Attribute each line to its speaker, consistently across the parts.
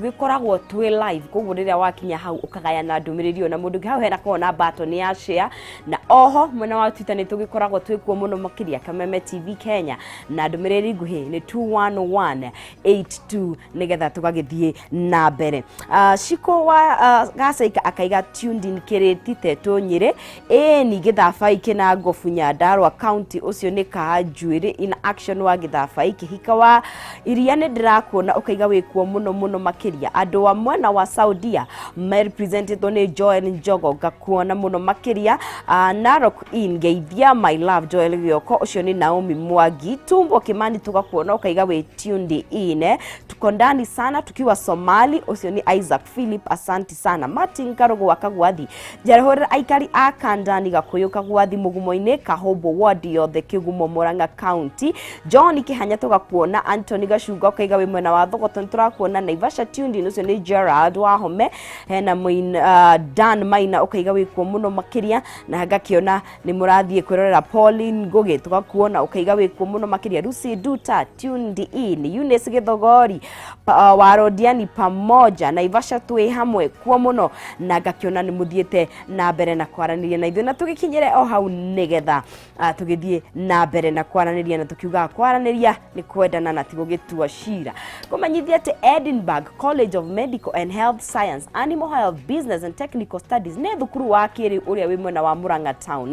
Speaker 1: Tũgĩkoragwo twĩ live, koguo rĩrĩa wakinya hau ũkagayana ndũmĩrĩri ĩyo na mũndũ ũngĩ, hau hena koragwo na button ya share. Na oho mwena wa Twitter nĩ tũgĩkoragwo twĩkuo mũno makĩria, Kameme TV Kenya, na ndũmĩrĩri nguhĩ nĩ 21182 nĩgetha tũgagĩthiĩ na mbere. Ciko wa Gacaika akaiga tuned in Kĩrĩti Tetũ Nyĩrĩ, ĩni Gĩthabai kĩna Ngobu Nyandarua County, ũcio nĩ Kanjuĩrĩ in action wa Gĩthabai. Kĩhika wa Iria nĩ ndĩrakuona ũkaiga wĩkuo mũno mũno makĩria. Andũ a mwena wa Saudia merepresentetwo nĩ Joel Njogo, ngakuona mũno makĩria. Narok in ngeithia my love Joel Gĩoko, ũcio nĩ Naomi Mwangi. Tumbo Kimani tũgakuona ũkaiga wĩ tuned in, tuko ndani sana tukiwa Somali, ũcio nĩ Isaac Philip, asanti sana. Martin Karugu wa Kagwathi, njarahũrĩra aikari a Kandani Gakũyũ Kagwathi Mũgumo-inĩ Kahũmbũ ward yothe Kĩgumo Murang'a County. John Kĩhanya tũgakuona. Anthony Gacunga ũkaiga wĩ mwena wa Thogoto, nĩ tũrakuona. Naivasha tuned in, ũcio nĩ Gerald Wahome. Hena Moin, Dan Maina ũkaiga wĩkuo mũno makĩria, na ngakĩona nĩ mũrathiĩ kwĩrorera. Pauline Ngũgĩ tũgakuona ũkaiga wĩkuo mũno makĩria. Lucy Duta tuned in. Eunice Gĩthogori wa Rodiani pamoja Naivasha twĩ hamwe kuo mũno, na ngakĩona nĩ mũthiĩte na mbere na kwaranĩria na ithuĩ, na tũgĩkinyĩre o hau nĩgetha tũgĩthiĩ na mbere na kwaranĩria, na tũkiugaga kwaranĩria nĩ kwendana na ti gũgĩtua cira. Kũmenyithia atĩ Edinburgh College of Medical and Health Science, Animal Health, Business and Technical Studies nĩ thukuru wa kĩrĩu ũrĩa wĩ mwena wa Murang'a town,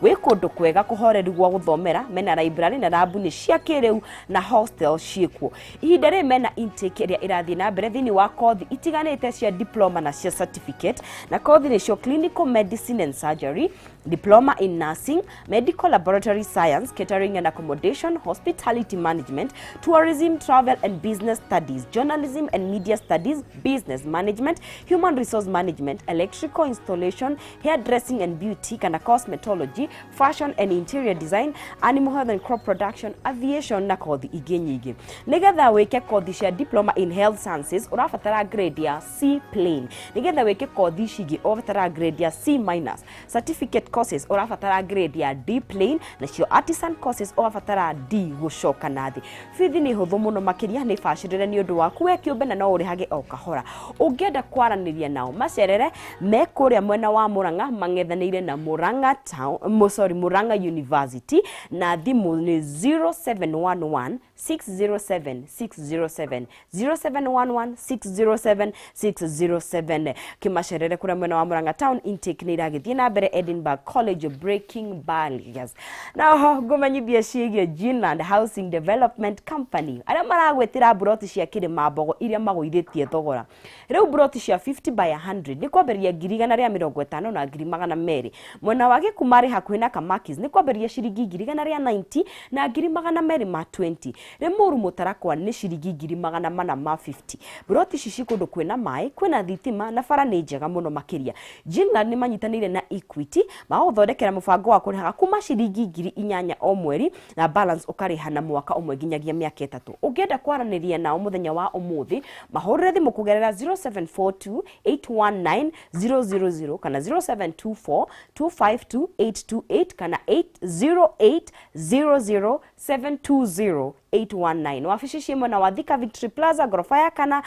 Speaker 1: wĩ kũndũ kwega kũhoreru gwa gũthomera, mena library na rabu nĩ cia kĩrĩu na hostel ciĩkuo. Ihinda rĩrĩ mena intake ĩrĩa ĩrathiĩ na mbere thĩinĩ wa kothi itiganĩte cia diploma na cia certificate, na kothi nĩcio clinical medicine and surgery, diploma in nursing, medical laboratory science, catering and accommodation, hospitality management, tourism, travel and business studies, journalism and media studies, business management, human resource management, electrical installation, hairdressing and beauty kana cosmetology, fashion and interior design, animal health and crop production, aviation na kothi ingĩ nyingĩ. Nĩgetha wĩke kothi cia diploma in health sciences ũrabatara grade ya C plain. Nĩgetha wĩke kothi ici ingĩ ũrabatara grade ya C minus. Certificate courses ũrabatara grade ya D plain, nacio artisan courses ũrabatara D gũcoka na thĩ. Bithi nĩ hũthũ mũno makĩria, nĩ bacĩrĩre nĩ ũndũ waku we kĩũmbe na no ũrĩhage o kahora. Ũngĩenda kwaranĩria nao macerere me kũrĩa mwena wa Murang'a, mang'ethanĩire na Murang'a town, sorry, Murang'a University, na thimũ nĩ 0711 607 607, 0711 607 607. Kĩmacerere kũrĩa mwena wa Murang'a town. Intake nĩ iragĩthiĩ na mbere Edinburgh College of Breaking Barriers. Na oho ngũmenyithia ciĩgiĩ Ginland Housing Development Company arĩa maragwĩtĩra mburoti cia Kĩrĩma Mbogo iria magũithĩtie thogora. Rĩu mburoti cia 50 by 100 nĩ kwambĩrĩria 150,000 na 200,000. Mwena wa Gĩkumarĩ hakuhĩ na Kamakis nĩ kwambĩrĩria ciringi 190,000 na 220,000. Rĩmuru Mũtarakwa nĩ ciringi 450,000. Mburoti ici ci kũndũ kwĩna maĩ, kwĩna thitima na bara nĩ njega mũno makĩria. Ginland nĩ manyitanĩire na Equity magũthondekera mũbango wa kũrĩhaga kuma ciringi 8,000 o mweri na balance ũkarĩha na mwaka ũmwe nginyagia mĩaka 3. Ũngĩenda kwaranĩria nao mũthenya wa ũmũthĩ, mahũrĩre thimũ kũgerera 0742 819 000 kana 0724 252 828 kana 80800 720 819. Wabici ciĩ mwena wa Thika Victory Plaza, ngoroba ya kana,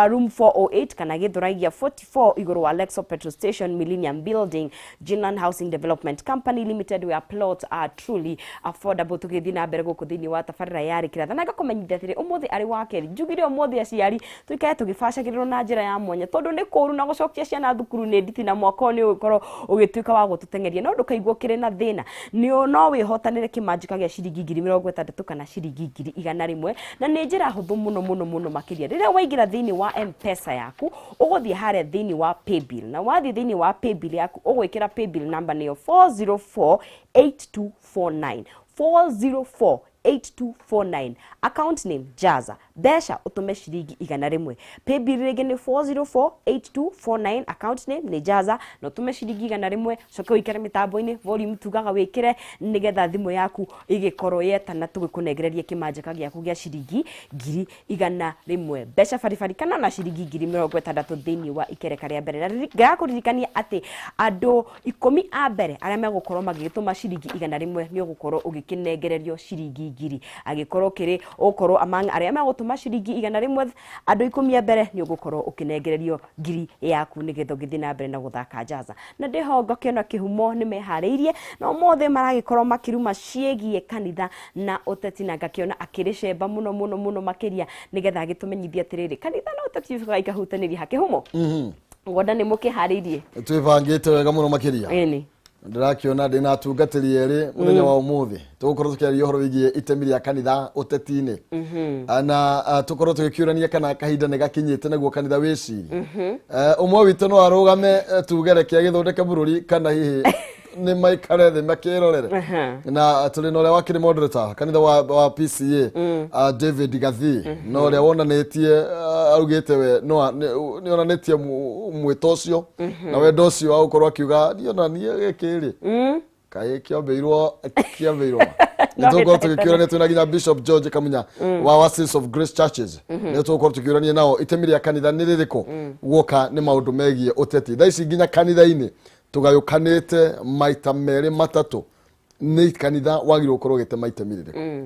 Speaker 1: room 408, kana Githurai 44 igũrũ wa Lexo Petrol Station, Millennium Building. Ginland Housing Development Company Limited, where plots are truly affordable. Tũgĩthiĩ na mbere gũkũ thĩinĩ wa tabarĩra ya Rĩkĩra na ngakũmenyithia atĩrĩ, ũmũthĩ arĩ wa kerĩ njugire ũmũthĩ aciari tũikare tũgĩbacagĩrĩrwo na njĩra ya mwanya, tondũ nĩ kũũru na gũcokia ciana thukuru nĩ nditi, na mwaka ũyũ nĩ ũgũkorwo ũgĩtuĩka wa gũtũteng'eria. No ndũkaigua ũkĩrĩ na thĩna, nĩ no wĩhotanĩre kĩmanjĩka gĩa ciringi 60,000 kana ciringi 100,000, na nĩ njĩra hũthũ mũno mũno mũno makĩria. Rĩrĩa waingĩra thĩinĩ wa M-Pesa yaku, ũgũthiĩ harĩa thĩinĩ wa paybill, na wathiĩ thĩinĩ wa paybill yaku ũgwĩkĩra paybill number nĩyo 4048249, 404 8249, account name Jaza, mbeca ũtũme ciringi 100. Paybill rĩngĩ nĩ 4048249, account name nĩ Jaza na ũtũme ciringi 100. Coke ũikare mĩtambo-inĩ, volume tugaga wĩkĩre nĩgetha thimũ yaku ĩgĩkorwo yetana tũgĩkũnengereria kĩmanjĩka gĩaku gĩa ciringi 100,000 mbeca baribari kana na ciringi 60,000 thĩinĩ wa ikereka rĩa mbere. Na ngakũririkania atĩ andũ 10 a mbere arĩa megũkorwo magĩgĩtũma ciringi 100 nĩ ũgũkorwo ũgĩkĩnengererio ciringi 1,000, angĩkorwo kĩrĩ ũgũkorwo among arĩa megũtũma. Ũgũtũma ciringi 100, andũ 10 a mbere nĩ ũgũkorwo ũkĩnengererio ngiri yaku nĩgetha ũgĩthiĩ na mbere na gũthaka Jaza. Na ndĩho ngakĩona Kĩhumo nĩ meharĩirie na ũmũthĩ maragĩkorwo makĩruma ciĩgiĩ kanitha na ũteti, na ngakĩona akĩrĩ cemba mũno mũno mũno makĩria nĩgetha agĩtũmenyithie atĩrĩrĩ, kanitha na ũteti ikahutanĩria ha. Kĩhumo, ngwenda nĩ mũkĩharĩirie?
Speaker 2: Twĩbangĩte wega mũno makĩria.
Speaker 1: Ĩni.
Speaker 2: Ndĩrakĩona ndĩna atungatĩri erĩ mũthenya wa ũmũthĩ. Tũgũkorwo tũkĩaria ũhoro wĩgiĩ itemi rĩa kanitha ũteti-inĩ, na tũkorwo tũgĩkĩũrania kana kahinda nĩ gakinyĩte nĩguo kanitha wĩcirie. Ũmwe witũ no arũgame, tuge reke agĩthondeke bũrũri, kana hihi nĩ maikare thĩ makĩrorere. Na tũrĩ na ũrĩa wakĩrĩ moderator kanitha wa PCA, David Gathii, na ũrĩa wonanĩtie, augĩte we no nĩ onanĩtie mwĩto ũcio na wendo ũcio wa gũkorwo akiuga niĩ ona niĩ gĩkĩ rĩ kaĩ kĩambĩirwo kĩambĩirwo.
Speaker 1: No
Speaker 2: Nĩ tũgũkorwo
Speaker 1: hĩtahĩtane.
Speaker 2: tũgĩkĩũrania twĩna nginya Bishop George Kamunya wa Oasis of Grace Churches. Nĩ tũgũkorwo tũkĩũrania nao itemi rĩa kanitha nĩ rĩrĩkũ guoka nĩ maũndũ megiĩ ũteti. Thaa ici nginya kanitha-inĩ tũgayũkanĩte maita merĩ matatũ. Nĩ kanitha wagĩrĩirwo gũkorwo ũgĩtema itemi rĩrĩkũ?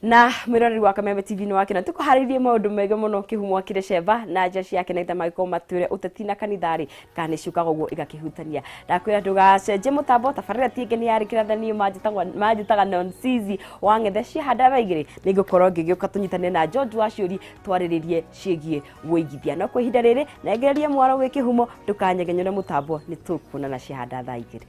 Speaker 1: Na mwĩroreri wa Kameme TV nĩ wakena tũkũharĩirie maũndũ maingĩ mũno. Kĩhumo akĩrĩ cemba na nja ciake na magĩkorwo matwĩre ũteti na kanitha rĩ kana nĩ ciũkaga ũguo igakĩhutania. Ndakwĩra ndũgacenjie mũtambo, tabarĩra ti ĩngĩ nĩ yarĩ kĩrathanio manjĩtaga Nonsizi wa ng'ethe ciahanda thaa 2 nĩ ngũkorwo ngĩgĩũka tũnyitanĩre na George Waciũri twarĩrĩrie ciĩgiĩ wũigithia. No kwa ihinda rĩrĩ nengererie mwaro gwĩ Kĩhumo, ndũkanyegenyũre mũtambo, nĩ tũkuonana ciahanda thaa 2.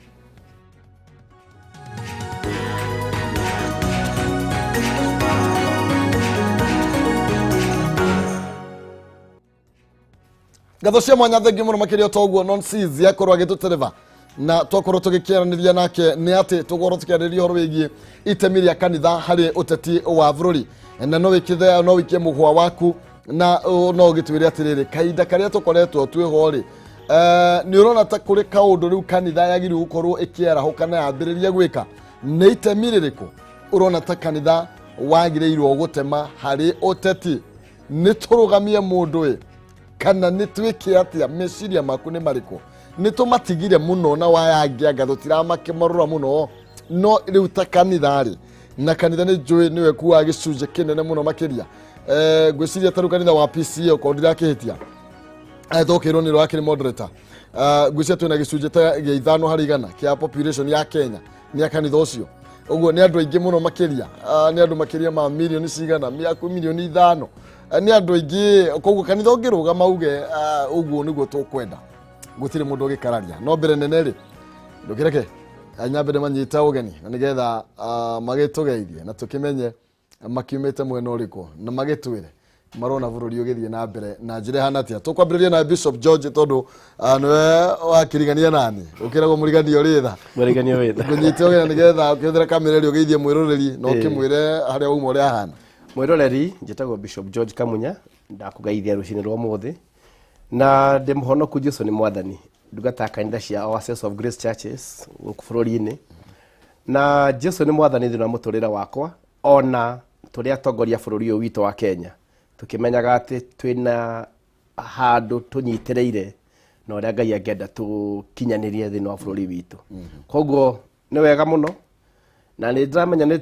Speaker 2: Ngatho cia mwanya, thengiũ mũno makĩria. Toguo Nonsis akorwo agĩtũtereva na twakorwo tũgĩkĩaranĩria nake nĩ atĩ tũgũkorwo tũkĩarĩrĩria ũhoro wĩgiĩ itemi rĩa kanitha harĩ ũteti wa bũrũri. Na no wĩkĩre, no wĩikie mũhwa waku na no ũgĩtwĩre atĩrĩrĩ, kahinda karĩa tũkoretwo twĩho rĩ, nĩ ũrona ta kũrĩ kaũndũ rĩu kanitha yagĩrĩirwo gũkorwo ĩkĩarahũka na yambĩrĩria gwĩka? Nĩ itemi rĩrĩkũ ũrona ta kanitha wagĩrĩirwo gũtema harĩ ũteti? Nĩ tũrũgamie mũndũ ĩ kana nĩ twĩke atĩa? Meciria maku nĩ marĩkũ? Nĩ tũmatigire mũno na wayangĩanga tũtiramakĩmarora mũno, no rĩu ta kanitha rĩ, na kanitha nĩ njũĩ nĩwe kuaga gĩcunjĩ kĩnene mũno makĩria. Ngwĩciria ta rĩu kanitha wa PCA, okorwo ndirakĩhĩtia, tũkĩrwo nĩ wakĩrĩ moderator, ngwĩciria twĩna gĩcunjĩ ta gĩa 5% kĩa population ya Kenya nĩ a kanitha ũcio. Ũguo nĩ andũ aingĩ mũno makĩria. Nĩ andũ makĩria ma mirioni cigana, mĩaku mirioni 5. Nĩ andũ aingĩ. Koguo kanitha ũngĩrũgama uge, ũguo nĩguo tũkwenda, gũtirĩ mũndũ ũgĩkararia. No mbere nene rĩ, ndũkĩreke nyambe ndĩmanyita ũgeni na nĩgetha magĩtũgeithie na tũkĩmenye makiumĩte mwena ũrĩkũ na magĩtwĩre marona bũrũri ũgĩthiĩ na mbere na njĩra ĩhana atĩa. Tũkwambĩrĩria na Bishop George tondũ nĩwe wakĩrigania nani ũkĩragwo mũriganio rĩtha.
Speaker 3: Mũriganio wĩtha.
Speaker 2: Ngũnyite ũgeni nĩgetha ũkĩhũthĩra kamera ĩrĩa ũgeithie mwĩroreri na ũkĩmwĩre harĩa wauma ũrĩa ahana.
Speaker 3: Mwĩroreri, njĩtagwo Bishop George Kamunya. Ndakũgeithia rũcinĩ rwa ũmũthĩ na ndĩ mũhonoku. Jesu nĩ mwathani. Ndungata ya kanitha cia Oasis of Grace Churches gũkũ bũrũri-inĩ, na Jesu nĩ mwathani thĩinĩ wa mũtũrĩre wakwa. Ona tũrĩ atongoria a bũrũri ũyũ witũ wa Kenya, tũkĩmenyaga atĩ twĩna handũ tũnyitĩrĩire na ũrĩa Ngai angĩenda tũkinyanĩrie thĩinĩ wa bũrũri witũ. Koguo nĩ wega mũno na nĩ ndĩramenya nĩ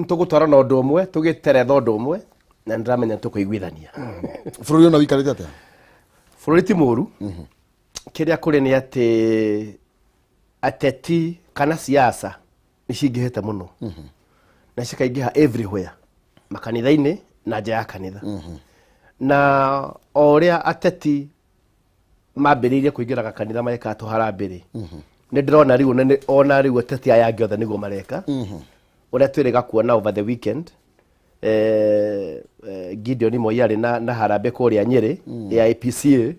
Speaker 3: tũgũtwarana ũndũ ũmwe, tũgĩteretha ũndũ ũmwe, na nĩ ndĩramenya nĩ tũkũiguithania.
Speaker 2: Bũrũri ũna wĩikarĩte atĩa?
Speaker 3: Bũrũri ti mũru. Kĩrĩa kũrĩ nĩ atĩ ateti kana siasa nĩ cingĩhĩte mũno na cikaingĩha everywhere, makanitha-inĩ na nja ya kanitha. Na o ũrĩa ateti mambĩrĩirie kũingĩraga kanitha magĩkaga tũharambĩrĩ, nĩ ndĩrona rĩu ona rĩu ateti aya angĩ othe nĩguo mareka. Ũrĩa twĩrĩga kuona over the weekend, Gideon Moi arĩ na harambĩ kũrĩa Nyĩrĩ ya APCA,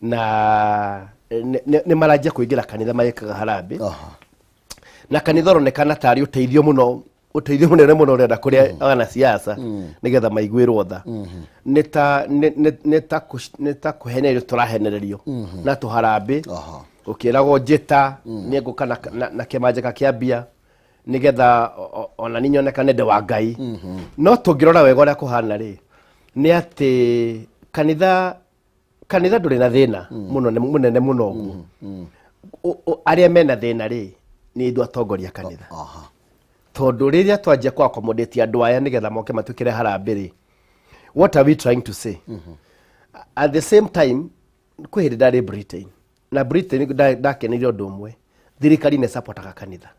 Speaker 3: na nĩ maranjia kũingĩra kanitha magĩkaga harambĩ. Na kanitha ũronekana tarĩ ũteithio mũno, ũteithio mũnene mũno ũrenda kũrĩa wanasiasa nĩgetha maiguĩrwo tha. Nĩ ta nĩ- nĩ- nĩ ta kũc- nĩ ta kũhenererio tũrahenererio na tũharambĩ, ũkĩragwo njĩta nĩ ngũka na kĩmanjĩka kĩa mbia nĩgetha ona niĩ nyonekane ndĩ wa Ngai. No tũngĩrora wega ũrĩa kũhana rĩ, nĩ atĩ kanitha ndũrĩ na thĩna mũno mũnene mũno ũguo. Arĩa mena thĩna rĩ, nĩ ithuĩ atongoria kanitha, tondũ rĩrĩa twanjia kũ accommodate andũ aya nĩgetha moke matwĩkĩre harambĩ rĩ, What are we trying to say? At the same time, kwĩ hĩndĩ ndarĩ Britain, na Britain ndakeneire ũndũ ũmwe: thirikari nĩ supportaga kanitha,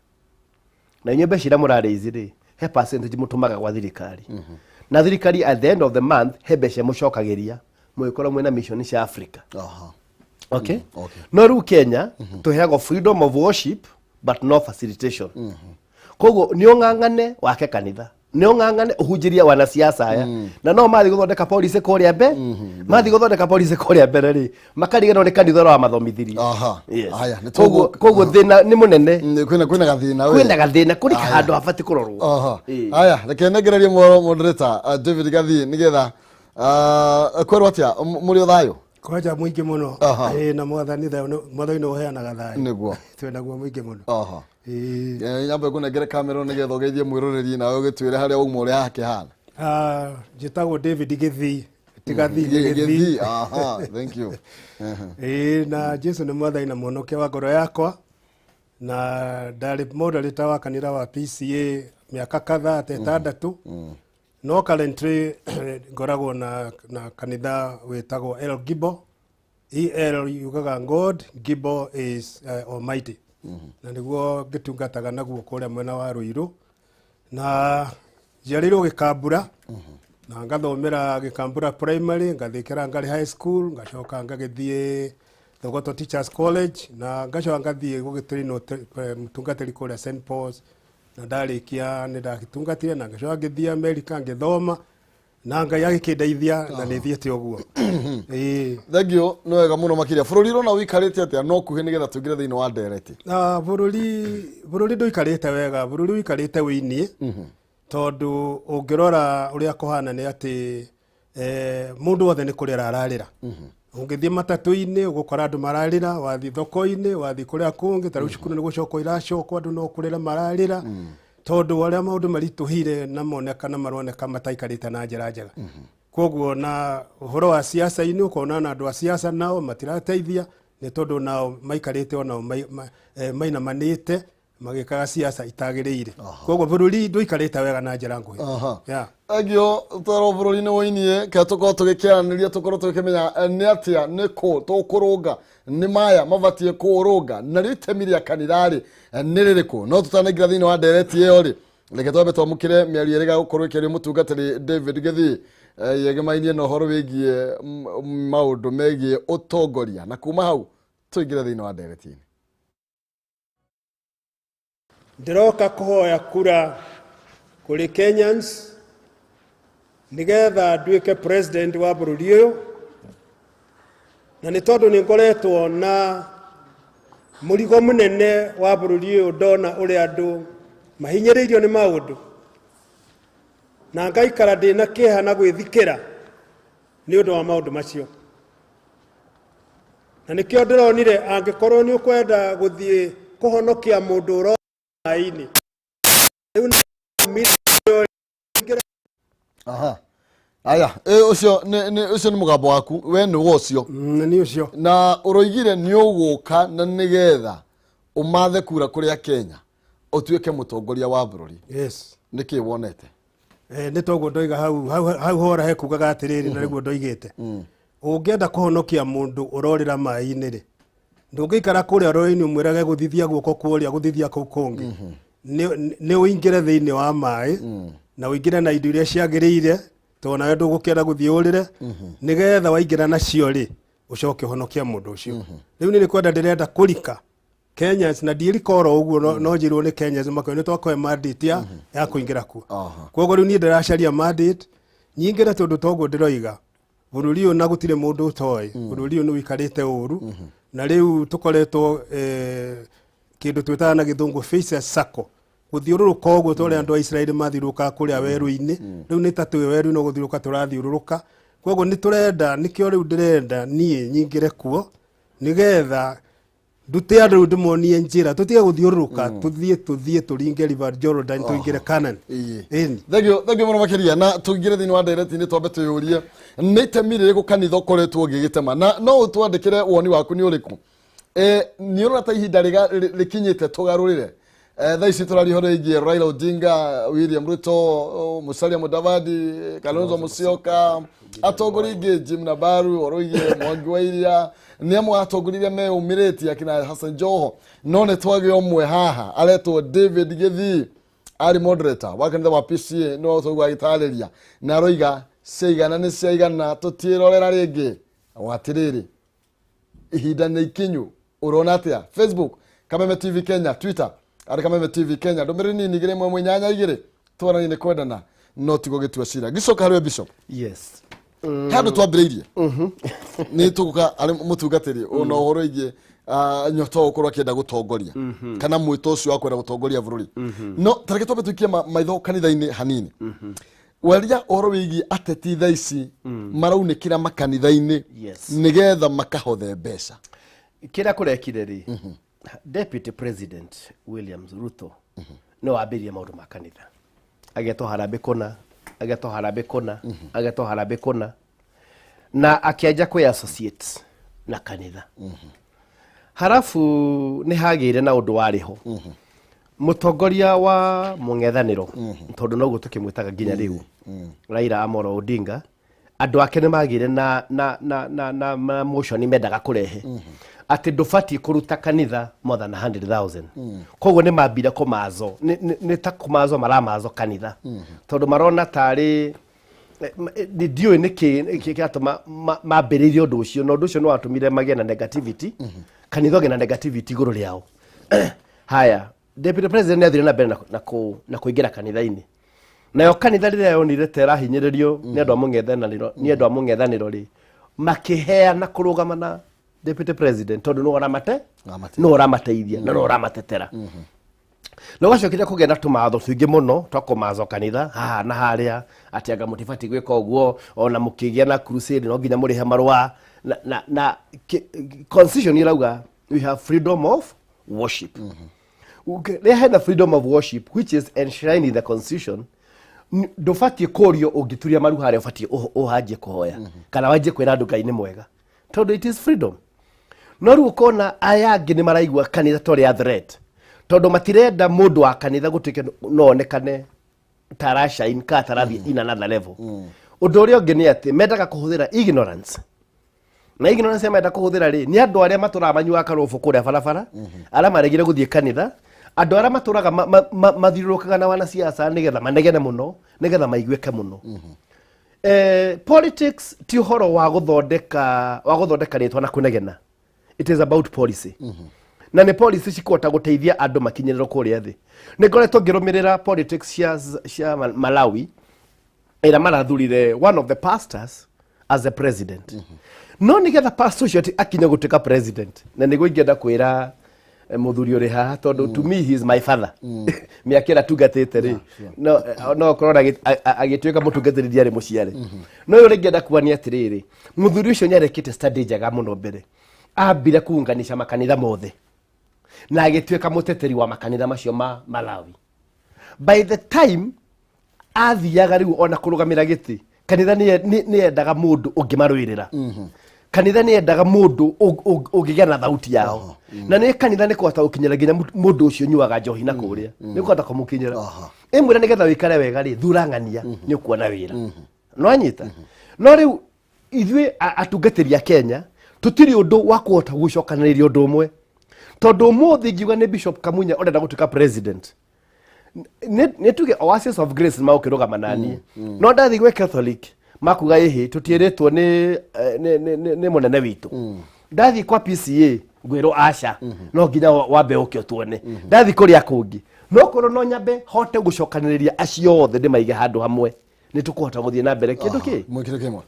Speaker 3: na inyuĩ mbeca iria mũrarĩizi rĩ, he percentage mũtũmaga gwa thirikari, na thirikari at the end of the month he mbeca mũcokagĩria mũgĩkorwo mwĩna mission cia Africa. Okay?
Speaker 2: Okay.
Speaker 3: No rĩu Kenya tũheagwo freedom of worship but no facilitation. Koguo nĩ ũng'ang'ane wake kanitha, nĩ ũng'ang'ane ũhunjĩrie wanasiasa aya, na no mathiĩ gũthondeka policy kũrĩa mbe mathiĩ gũthondeka policy kũrĩa mbere rĩ, makariganĩrwo nĩ kanitha ũrĩa wamathomithirie. Yes.
Speaker 2: Haya, nĩ
Speaker 3: Koguo thĩna nĩ mũnene.
Speaker 2: Kwĩna gathĩna we.
Speaker 3: Kwĩna gathĩna kũrĩ handũ habatiĩ kũrorwo. Ĩĩ.
Speaker 2: Haya, reke nengererie mworo moderator David Gathii nĩgetha kwerwo atĩa mũrĩ o thayũ?
Speaker 4: Kwanja mũingĩ mũno. Ĩĩ, na mwathani thayũ mwathani nĩ ũheanaga thayũ. Twĩnaguo mũingĩ mũno. Ĩĩ.
Speaker 2: Nyambe ngũnengere kamera nĩgetha ũgeithie mwĩroreri nawe ũgĩtwĩre harĩa wauma ũrĩa hakĩhana.
Speaker 4: Ah, njĩtagwo David Gĩthii, ti Gathii, nĩ Gĩthii.
Speaker 2: Gĩthii, aha, thank you.
Speaker 4: Ĩĩ, na Jesu nĩ mwathani na mwonokia wa ngoro yakwa, na ndarĩ moderator wa kanitha wa PCA mĩaka kadhaa ta 6, no currently ngoragwo na kanitha wĩtagwo El Gibo. El yugaga God, Gibo is Almighty, na nĩguo ngĩtungataga naguo kũrĩa mwena wa Ruiru. Na njiarĩirwo Gĩkambura na ngathomera Gĩkambura Primary, ngathiĩ Kĩrangarĩ High School, ngacoka ngagĩthiĩ Thogoto Teachers College, na ngacoka ngathiĩ gũgĩtrainwo mũtungatĩri kũrĩa St Paul's, na ndarĩkia nĩ ndagĩtungatire na ngacoka ngĩthiĩ America ngĩthoma, na Ngai agĩkĩndeithia na nĩ thiĩte ũguo. Ĩĩ.
Speaker 2: Thank you, nĩ wega mũno makĩria. Bũrũri ũrona ũikarĩte atĩa no kuhĩ nĩgetha tũingĩre thĩinĩ wa ndereti?
Speaker 4: Na bũrũri ndũikarĩte wega, bũrũri ũikarĩte wĩiniĩ, tondũ ũngĩrora ũrĩa kũhana nĩ atĩ mũndũ wothe nĩ kũrĩra ararĩra. Ũngĩthiĩ matatũ-inĩ ũgũkora andũ mararĩra, wathiĩ thoko-inĩ, wathiĩ kũrĩa kũngĩ, ta rĩu cukuru nĩ gũcokwo iracokwo, andũ no kũrĩra mararĩra, tondũ arĩa maũndũ maritũhire na moneka na maroneka mataikarĩte na njĩra njega. Koguo na ũhoro wa siasa-inĩ, ũkona na andũ a siasa nao matirateithia, nĩ tondũ nao maikarĩte onao mainamanĩte magĩkaga siasa itagĩrĩire. Koguo bũrũri ndũikarĩte wega na njĩra nguhĩ. Yeah.
Speaker 2: Thank you. Twerwo bũrũri nĩ woinie ke tũkorwo tũgĩkĩaranĩria, tũkorwo tũgĩkĩmenya nĩ atĩa, nĩ kũ tũkũrũnga, nĩ maya mabatiĩ kũrũnga, narĩo itemi rĩa kanitha rĩ nĩ rĩrĩkũ. No tũtanaingĩra thĩinĩ wa ndereti ĩyo rĩ, reke twambe twamũkĩre mĩario ĩrĩa gũkorwo ĩkĩario mũtungatĩri David Gĩthii, yegemainie na ũhoro wĩgiĩ maũndũ megiĩ ũtongoria, na kuma hau tũingĩre thĩinĩ wa ndereti-inĩ.
Speaker 4: Ndĩroka kũhoya kura kũrĩ Kenyans nĩgetha nduĩke president wa bũrũri ũyũ, na nĩ tondũ nĩ ngoretwo na mũrigo mũnene wa bũrũri ũyũ, ndona ũrĩa andũ mahinyĩrĩirio nĩ maũndũ, na ngaikara ndĩna kĩeha na gwĩthikĩra nĩ ũndũ wa maũndũ macio. Na nĩkĩo ndĩronire angĩkorwo nĩ ũkwenda gũthiĩ kũhonokia mũndũ ũro maĩ-inĩ rĩu nĩ
Speaker 2: Aha, aya, ũcio ũcio nĩ mũgambo waku we, nĩ we ũcio?
Speaker 4: Nĩ ũcio.
Speaker 2: Na ũroigire nĩ ũgũka na nĩgetha ũmathe kura kũrĩa Kenya ũtuĩke mũtongoria wa bũrũri.
Speaker 4: Yes.
Speaker 2: Nĩkĩ wonete?
Speaker 4: Nĩ toguo ndoiga hau hau hau hora he kugaga atĩrĩrĩ, na nĩguo ndoigĩte, ũngĩenda kũhonokia mũndũ ũrorĩra maĩ-inĩ rĩ, ndũngĩikara kũrĩa rũĩ-inĩ ũmwĩrage gũthithia guoko kũrĩa gũthithia kũu kũngĩ. Nĩ ũingĩre thĩinĩ wa maĩ na ũingĩre na indo iria ciagĩrĩire, tondũ nawe ndũgũkĩenda gũthiĩ ũrĩre, nĩgetha waingĩra nacio rĩ, ũcoke ũhonokia mũndũ ũcio. Rĩu nĩ kwenda ndĩrenda kũrika Kenyans, na ndiĩrika oro ũguo, no njĩrwo nĩ Kenyans makoe nĩ twakũhe mandate ya kũingĩra kuo. Koguo rĩu niĩ ndĩracaria mandate nyingĩre, tondũ toguo ndĩroiga bũrũri ũyũ na gũtirĩ mũndũ ũtoĩ bũrũri ũyũ nĩ ũikarĩte ũru, na rĩu tũkoretwo kĩndũ twĩtaga na gĩthũngũ vicious circle, gũthiũrũrũka ũguo ta ũrĩa andũ a Israeli mathiũrũrũkaga kũrĩa werũ-inĩ. Rĩu nĩ ta twĩ werũ-inĩ gũthiũrũrũka tũrathiũrũrũka. Koguo nĩ tũrenda, nĩkĩo rĩu ndĩrenda niĩ nyingĩre kuo nĩgetha ndute andũ rĩu, ndĩmonie njĩra tũtige gũthiũrũrũka, tũthiĩ tũringe River Jordan, tũingĩre Canaan. Ĩni.
Speaker 2: Thank you, thank you mũno makĩria. Na tũingĩre thĩinĩ wa ndereti-inĩ, twambe twĩyũrie nĩ itemi rĩrĩkũ kanitha ũkoretwo ũgĩgĩtema, na no ũtwandĩkĩre woni waku nĩ ũrĩkũ. Nĩ ũrona ta ihinda rĩkinyĩte tũgarũrĩre Thaa ici tũraria ũhoro wĩgiĩ Raila Odinga, William Ruto, Musalia Mudavadi, Kalonzo Musyoka, atongoria ingĩ Jim Nabaru, ũhoro wĩgiĩ Mwangi wa Iria, nĩ amwe a atongoria arĩa meyũmĩrĩtie akina Hassan Joho. No nĩ twagĩa ũmwe haha aretwo David Gĩthii, arĩ moderator wa kanitha wa PCA, no tũigua agĩtarĩria na aroiga ciaigana nĩ ciaigana, tũtiĩrorera rĩngĩ. Watĩrĩrĩ, ihinda nĩ ikinyu. Ũrona atĩa? Facebook Kameme TV Kenya, Twitter arĩ Kameme TV Kenya. Ndũmĩrĩri nini 2 1 8 2, twaranie nĩ kwendana no tigo gĩtua cira. Ngĩcoka harĩ we Bishop,
Speaker 3: Yes.
Speaker 2: Handũ twambĩrĩirie nĩ tũgũka arĩ mũtungatĩri ona ũhoro ingĩ nyoto gũkorwo akĩenda gũtongoria kana mwĩto ũcio wa kwenda gũtongoria bũrũri, no tareke twambe tũikie maitho kanitha-inĩ hanini. Waria ũhoro wĩgiĩ ateti thaa ici maraunĩkĩra makanitha-inĩ nĩgetha makahothe mbeca.
Speaker 3: Kĩrĩa kũrekire rĩ, Deputy President William Ruto nĩ wambĩrĩrie maũndũ ma kanitha, agetwo harambĩ kũna, agetwo harambĩ kũna, agetwo harambĩ kũna, na akĩanjia kwĩ associate na kanitha. Harabu nĩ hagĩire na ũndũ warĩ ho, mũtongoria wa mũng'ethanĩro, tondũ noguo tũkĩmwĩtaga nginya rĩu, Raila Amolo Odinga, andũ ake nĩ magĩire na motion mendaga kũrehe atĩ ndũbatiĩ kũruta kanitha more than 100,000. Koguo nĩ mambire kũmazo, nĩ ta kũmazo maramazo kanitha, tondũ marona tarĩ ndiũĩ nĩkĩ kĩratũma mambĩrĩrie ũndũ ũcio, na ũndũ ũcio nĩ watũmire magĩe na negativity, kanitha ũgĩe na negativity igũrũ rĩao. Haya, Deputy President nĩ athire na mbere na kũingĩra kanitha-inĩ. Nayo kanitha rĩrĩa yonire ta ĩrahinyĩrĩrio nĩ andũ a mũng'ethanĩro, nĩ andũ a mũng'ethanĩro rĩ, makĩheana kũrũgama na Deputy President, tondũ nĩwe ũramate
Speaker 2: Ũramateithia.
Speaker 3: Nĩwe ũramateithia na nĩwe ũramatetera. Na gwacokire kũgĩa na tũmatho tũingĩ mũno twa kũmazo kanitha haha na harĩa, atĩ anga mũtibatiĩ gwĩka ũguo, ona mũkĩgĩa na crusade no nginya mũrĩhe marũa na constitution ĩrauga we have freedom of worship. Okay, rĩrĩa hena freedom of worship, which is enshrined in the constitution, ndũbatiĩ kũrio ũngĩturia maru harĩa ũbatiĩ ũhanjie kũhoya kana wanjie kwĩra andũ Ngai nĩ mwega, tondũ it is freedom. No rĩu ũkona aya angĩ nĩ maraigua kanitha ta ũrĩa threat, tondũ matirenda mũndũ wa kanitha gũtuĩke no onekane tarashine kana tarathiĩ in another level. Ũndũ ũrĩa ũngĩ nĩ atĩ mendaga kũhũthĩra ignorance, na ignorance ĩrĩa menda kũhũthĩra rĩ, nĩ andũ arĩa matũraga manyuaga karũbũ kũrĩa barabara, arĩa maregire gũthiĩ kanitha, andũ arĩa matũraga mathiũrũrũkaga na wanasiasa nĩgetha manegene mũno, nĩgetha maiguĩke mũno. Politics ti ũhoro wa gũthondeka rĩtwa na kũnegena. It is about policy, na nĩ policy cikũhota gũteithia andũ makinyĩrĩrwo kũrĩa thĩ. Nĩ ngoretwo ngĩrũmĩrĩra politics cia Malawi, ĩrĩa marathurire one of the pastors as the president. No nĩgetha pastor ũcio atĩ akinye gũtuĩka president, na nĩguo ingĩenda kwĩra mũthuri ũrĩ haha, tondũ to me he is my father, mĩaka ĩrĩa tungatĩte rĩ, no okorwo agĩtuĩka mũtungatĩri ndiarĩ mũciare. No ũyũ ũrĩa ingĩenda kuga nĩ atĩrĩrĩ, mũthuri ũcio nĩ arekĩte study njega mũno. Mbere ambire kuunganisha makanitha mothe na agĩtuĩka mũteteri wa makanitha macio ma Malawi. By the time athiaga rĩu ona kũrũgamĩra gĩtĩ, kanitha nĩ yendaga mũndũ ũngĩmarũĩrĩra, kanitha nĩ yendaga mũndũ ũngĩgĩa na thauti yao, na nĩ kanitha nĩ kũhota gũkinyĩra nginya mũndũ ũcio ũnyuaga njohi na kũrĩa, nĩ kũhota kũmũkinyĩra. Ĩmwĩra nĩgetha wĩkare wega rĩ, thura ng'ania, nĩ ũkuona wĩra no anyita. No rĩu ithuĩ atungatĩri a Kenya tũtirĩ ũndũ wa kũhota gũcokanĩrĩria ũndũ ũmwe, tondũ ũmũthĩ ingiuga nĩ Bishop Kamunya ũrenda gũtuĩka president, nĩ tuge Oasis of Grace nĩ magũkĩrũgama naniĩ, no ndathiĩ gwĩ Catholic makuga ĩhĩ tũtiĩrĩtwo nĩ mũnene witũ. Ndathiĩ kwa PCA ngwĩrwo aca, no nginya wambe ũke ũtuone. Ndathiĩ kũrĩa kũngĩ, no korwo no nyambe hote gũcokanĩrĩria acio othe ndĩmaige handũ hamwe, nĩ tũkũhota gũthiĩ na mbere kĩndũ kĩ
Speaker 2: Mwĩkĩre kĩmwe.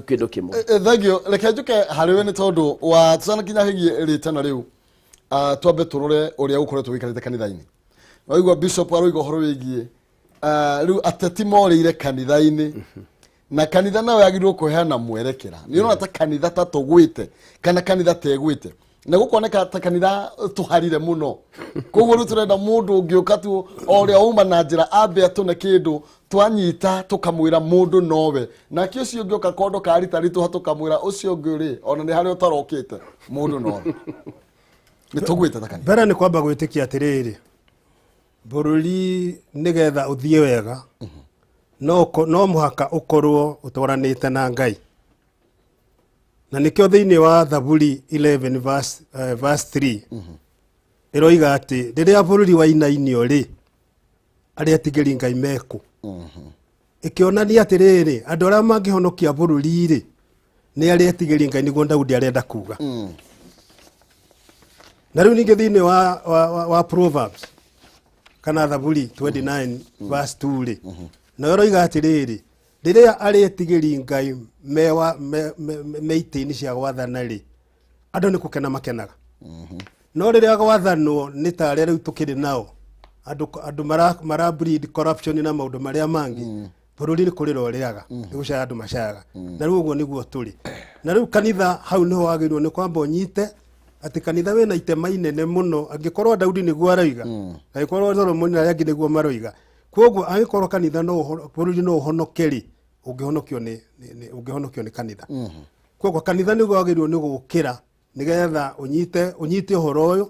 Speaker 3: Kĩndũ kĩmwe.
Speaker 2: Thank you. Reke njuke harĩ we, nĩ tondũ wa tũtanakinya hĩgiĩ rĩtana rĩu, twambe tũrore ũrĩa ũkoretwo wĩikarĩte kanitha-inĩ. Waigua bishop aroiga ũhoro wĩgiĩ rĩu ateti morĩire kanitha-inĩ, na kanitha nayo yagĩrĩirwo kũheana mwerekera. Nĩ ũrona ta kanitha ta tũgwĩte kana kanitha tegwĩte, na gũkoneka ta kanitha tũharire mũno. Koguo rĩu tũrenda mũndũ ũngĩũka tu o ũrĩa uma na njĩra ambe atũne kĩndũ twanyita, tũkamwĩra mũndũ nowe, nake ũcio ũngĩ ũka kondo ka rita ritũha, tũkamwĩra ũcio ũngĩ rĩ, ona nĩ harĩa ũtarokĩte, mũndũ nowe. Nĩ tũgwĩte ta kanitha?
Speaker 4: Mbere nĩ kwamba gwĩtĩkia atĩrĩrĩ, Bũrũri nĩgetha ũthiĩ wega no mũhaka ũkorwo ũtwaranĩte na Ngai, na nĩkĩo thĩinĩ wa Thaburi 11 verse 3 ĩroiga atĩ rĩrĩa bũrũri wainainio rĩ, arĩa etigĩri Ngai mekũ. Ĩkĩonania atĩrĩrĩ, andũ arĩa mangĩhonokia bũrũri rĩ, nĩ arĩa etigĩri Ngai, nĩguo Daudi arenda kuga. Na rĩu ningĩ thĩinĩ wa Proverbs kana Thaburi 29 verse 2 rĩ, nayo ĩroiga atĩrĩrĩ, rĩrĩa arĩa etigĩri Ngai me itĩ-inĩ cia gwathana rĩ, andũ nĩ gũkena makenaga. No rĩrĩa gwathanwo nĩ ta arĩa rĩu tũkĩrĩ nao, andũ mara breed corruption na maũndũ marĩa mangĩ, bũrũri nĩ kũrĩra ũrĩaga, nĩ gũcaya andũ macayaga. Na rĩu ũguo nĩguo tũrĩ. Na rĩu kanitha hau nĩho wagĩrĩirwo nĩ kwamba ũnyite atĩ kanitha wĩna itema inene mũno. Angĩkorwo Daudi nĩguo aroiga, angĩkorwo Solomoni na arĩa angĩ nĩguo maroiga, koguo angĩkorwo kanitha no bũrũri no ũhonoke rĩ, ũngĩhonokio nĩ kanitha. Koguo kanitha nĩguo wagĩrĩirwo nĩ gũkĩra nĩgetha ũnyite ũhoro ũyũ.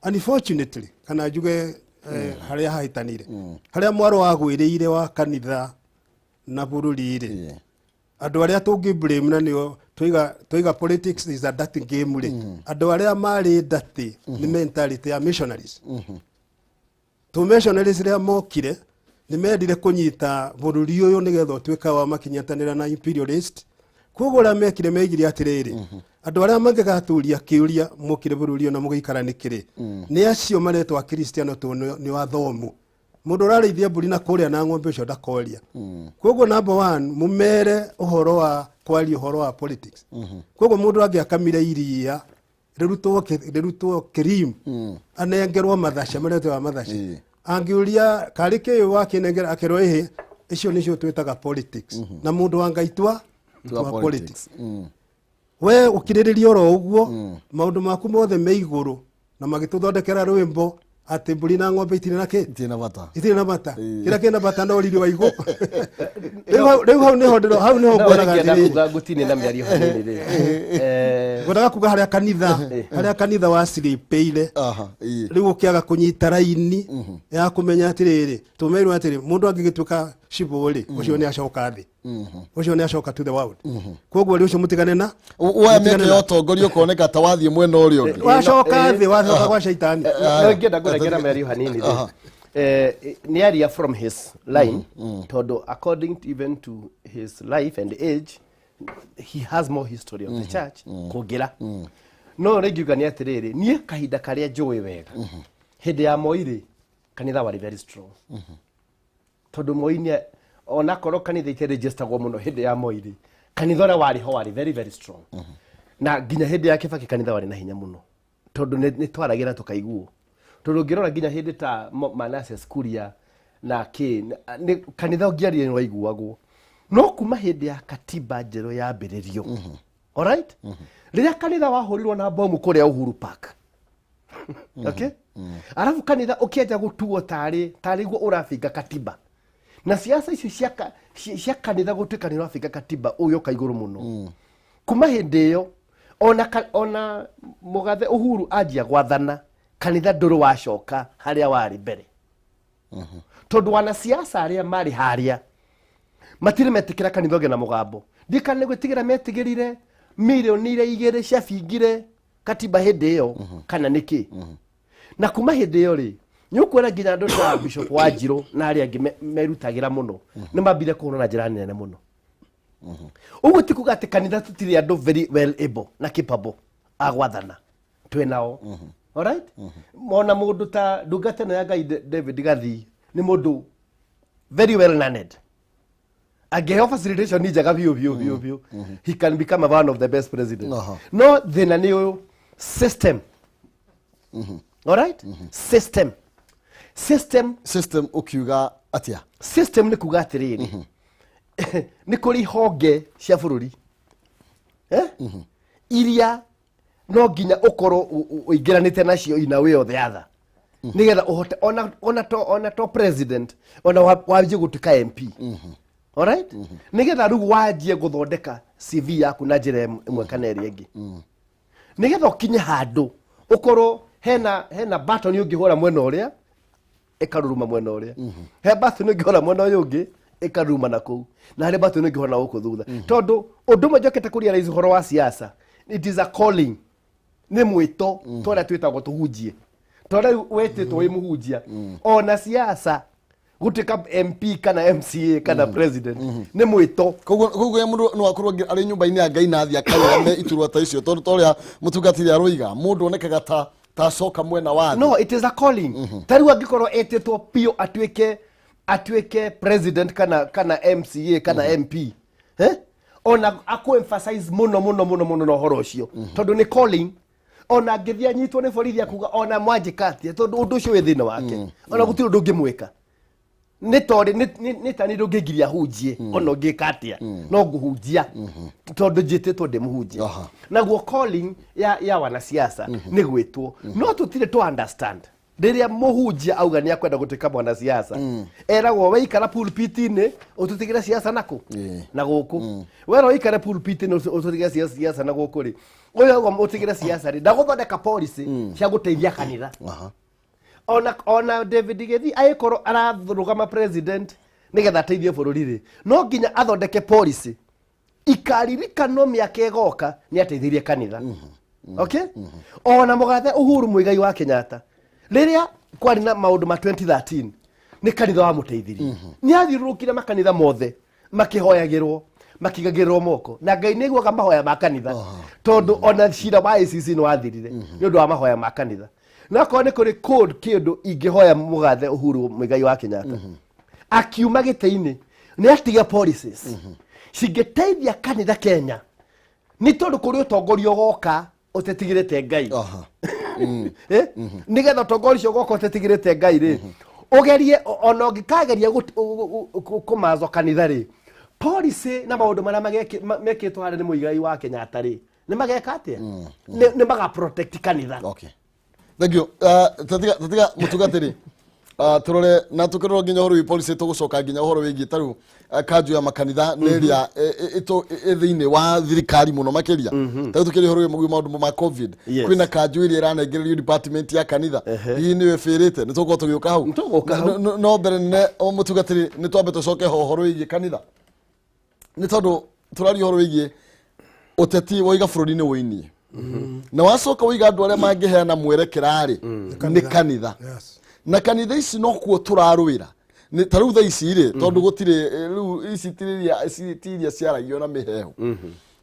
Speaker 4: Unfortunately, kana njuge harĩa hahĩtanire, harĩa mwaro wagwĩrĩire wa kanitha na bũrũri rĩ, andũ arĩa tũngĩ blame na nĩo twaiga politics is a dirty game rĩ, andũ arĩa marĩ dirty nĩ mentality ya missionaries. To missionaries rĩa mokire nĩ mendire kũnyita bũrũri ũyũ nĩgetha ũtuĩka wa makinyatanĩra na imperialist. Koguo ũrĩa mekire, meigire atĩrĩrĩ, andũ arĩa mangĩgaturia kĩũria mokire bũrũri ũyũ na mũgĩikara nĩkĩrĩ, nĩ acio maretwo akristiano tondũ nĩ athomu. Mũndũ ũrarĩithia mbũri na kũrĩa na ng'ombe ũcio ndakoria. Koguo number one, mũmere ũhoro wa kwaria ũhoro wa politics. Koguo mũndũ angĩakamire iria rĩrutwo cream, anengerwo mathaca maretwo wa mathaca, angĩũria karĩ kĩ wakĩnengera, akerwo ĩhĩ, icio nĩcio twĩtaga politics. Na mũndũ wa Ngai tua politics, we ũkirĩrĩria oro ũguo, maũndũ maku mothe me igũrũ. Na magĩtũthondekera rwĩmbo atĩ mbũri na ng'ombe itirĩ na kĩ?
Speaker 2: Itirĩ na bata.
Speaker 4: Itirĩ na bata. Kĩrĩa kĩna bata no riri wa igũ. Rĩu hau nĩho hau nĩho nguonaga
Speaker 3: ngĩenda
Speaker 4: atĩrĩrĩ,
Speaker 3: kuga ngũtinie na mĩario hanini rĩ,
Speaker 4: ngwendaga kuga harĩa kanitha wacirĩpĩire, rĩu ũkĩaga kũnyita raini ya kũmenya atĩrĩrĩ, tũmerirwo atĩrĩ, mũndũ angĩgĩtuĩka cibũ rĩ, ũcio nĩ acoka thĩ, ũcio nĩ acoka to the world. Koguo rĩ, ũcio mũtigane na
Speaker 2: Woya
Speaker 4: mũtigane
Speaker 2: mĩaka ya ũtongoria ũkoneka ta wathiĩ mwena ũrĩa ũngĩ.
Speaker 4: Wacoka thĩ, wacoka gwa caitani.
Speaker 3: No ingĩenda ngũrengera mĩario hanini rĩ, nĩ aria from his line, tondũ according to even to his life and age, he has more history of the church kũngĩra. No rĩngĩ ngiuga nĩ atĩrĩrĩ, niĩ kahinda karĩa njũĩ wega, hĩndĩ ya Moi rĩ, kanitha warĩ very strong, tondũ Moi nĩ onakorwo kanitha iteregistagwo mũno hĩndĩ ya Moi rĩ, kanitha ũrĩa warĩ ho warĩ very very strong. Na nginya hĩndĩ ya Kibaki kanitha warĩ na hinya mũno, tondũ nĩ twaragĩra tũkaiguo, tondũ ũngĩrora nginya hĩndĩ ta Manasseh Kuria na kĩ, nĩ kanitha ũngĩaria nĩ waiguagwo. No kuma hĩndĩ ya katiba njerũ yambĩrĩrio, alright, rĩrĩa kanitha wahũrirwo na bomu kũrĩa Uhuru Park, okay, arabu kanitha ũkĩanjia gũtuo tarĩ guo ũrabinga katiba, na siasa icio cia kanitha gũtuĩka nĩ ũrabinga katiba, ũgĩũka igũrũ mũno. Kuma hĩndĩ ĩyo, ona mũgathe Uhuru anjia gwathana, kanitha ndũrĩ wacoka harĩa warĩ mbere, tondũ wanasiasa arĩa marĩ harĩa matirĩ metĩkĩra kanitha ũgĩe na mũgambo. Ndikana nĩ gwĩtigĩra metigĩrire mirioni iria igĩrĩ ciabingire katiba hĩndĩ ĩyo kana nĩkĩ. Na kuma hĩndĩ ĩyo rĩ, nĩ ũkuona nginya andũ ta Bishop Wanjirũ na arĩa angĩ merutagĩra mũno nĩ mambire kũhũrwo na njĩra nene mũno. Ũguo ti kuga atĩ kanitha tũtirĩ andũ very well able na capable a gwathana, twĩ nao. Alright, ona mũndũ ta ndungata ĩno ya Ngai David Gathii nĩ mũndũ very well learned. Angĩheo facilitation njega biũ biũ biũ biũ, he can become one of the best president. No thĩna nĩ ũyũ system, alright, system.
Speaker 2: System ũkiuga atĩa?
Speaker 3: System nĩ kuga atĩrĩrĩ, nĩ kũrĩ honge cia bũrũri, eh? Iria no nginya ũkorwo ũingĩranĩte nacio in a way or the other nĩgetha ũhote ona to president, ona wanjie gũtuĩka MP, alright, nĩgetha rĩu wanjie gũthondeka CV yaku na njĩra ĩmwe kana ĩrĩa ĩngĩ, nĩgetha ũkinye handũ ũkorwo hena button ũngĩhũra mwena ũrĩa. Ĩkaruruma mwena ũrĩa he batuni ĩngĩhora mwena ũyũ ũngĩ, ĩkaruruma na kũu, na harĩ batuni ĩngĩhora na gũkũ thutha, tondũ ũndũ ũmwe njokete kũrealize ũhoro wa siasa, it is a calling, nĩ mwĩto twarĩa twĩtagwo tũhunjie, tondũ rĩu wĩtĩtwo wĩ mũhunjia. Ona siasa, gũtuĩka MP kana MCA kana president nĩ mwĩto.
Speaker 2: Koguo ye mũndũ no akorwo arĩ nyũmba-inĩ ya Ngai na athiĩ akarũgame iturwa ta icio, tondũ ta ũrĩa mũtungatĩri aroiga, mũndũ onekaga ta acoka mwena wa thĩ.
Speaker 3: No, it is a calling. Ta rĩu angĩkorwo etĩtwo biũ atuĩke president kana MCA kana MP, eh? Ona akũ emphasize mũno mũno mũno mũno na ũhoro ũcio, tondũ nĩ calling. Ona angĩthiĩ anyitwo nĩ borithi, akuga ona mwanjĩka atĩa, tondũ ũndũ ũcio wĩ thĩinĩ wake, ona gũtirĩ ũndũ ũngĩmwĩka, nĩ tondũ nĩ tani ndũngĩngiria hunjie. Ona ũngĩka atĩa, no ngũhunjia, tondũ njĩtĩtwo ndĩ mũhunjia. Naguo calling ya wanasiasa nĩ gwĩtwo, no tũtirĩ tũ understand. Rĩrĩa mũhunjia auga nĩ akwenda gũtuĩka mwanasiasa, eragwo, "Weikara pulpit-inĩ ũtũtigĩre siasa nakũ na gũkũ." Wera ũikare pulpit-inĩ ũtũtigĩre siasa na gũkũ rĩ, ũyũ auga ũtigĩre siasa rĩ, ndagũthondeka policy cia gũteithia kanitha. Ona David Gĩthi agĩkorwo ararũgama president nĩgetha ateithie bũrũri rĩ, no nginya athondeke policy ikaririkanwo mĩaka ĩgoka nĩ ateithirie kanitha, okay? Ona mũgathe Uhuru Muigai wa Kenyatta, rĩrĩa kwarĩ na maũndũ ma 2013, nĩ kanitha wamũteithirie. Nĩ athiũrũrũkire makanitha mothe makĩhoyagĩrwo, makigagĩrĩrwo moko, na Ngai nĩ aiguaga mahoya ma kanitha, tondũ ona cira wa ICC nĩ wathirire nĩ ũndũ wa mahoya ma kanitha. Na akorwo nĩ kũrĩ code kĩndũ ingĩhoya mũgathe Uhuru Muigai wa Kenyatta akiuma gĩtĩ-inĩ, nĩ atige policies cingĩteithia kanitha Kenya, nĩ tondũ kũrĩ ũtongoria ũgoka ũtetigĩrĩte Ngai. Eh? Nĩgetha ũtongoria ũcio ũgoka ũtetigĩrĩte Ngai rĩ, ũgerie ona ũngĩkageria kũmazwo kanitha rĩ, policy na maũndũ marĩa mekĩtwo harĩa nĩ Mũigai wa Kenyatta rĩ, nĩ mageka atĩa? Nĩ maga protect kanitha.
Speaker 2: Okay, thank you. Tatiga mũtungatĩri, tũrore na tũkĩrora nginya ũhoro wĩ policy, tũgũcoka nginya ũhoro wĩgiĩ ta rĩu kanjũ ya makanitha nĩ ĩrĩa ĩ thĩinĩ wa thirikari mũno makĩria. Ta rĩu tũkĩria ũhoro wĩgiĩ maũndũ ma COVID, kwĩna kanjũ ĩrĩa ĩranengererio department ya kanitha, hihi nĩyo ĩbĩrĩte? Nĩ tũgũkorwo tũgĩũka hau.
Speaker 3: Nĩ tũgũka hau.
Speaker 2: No mbere nene, o mũtungatĩri, nĩ twambe tũcoke ho ũhoro wĩgiĩ kanitha, nĩ tondũ tũraria ũhoro wĩgiĩ ũteti, woiga bũrũri nĩ wũinie, na wacoka woiga andũ arĩa mangĩheana mwerekera rĩ, nĩ kanitha. Na kanitha ici no kuo tũrarũĩra. Nĩ ta rĩu thaa ici rĩ, tondũ gũtirĩ rĩu ici ti iria ciaragio na mĩhehu.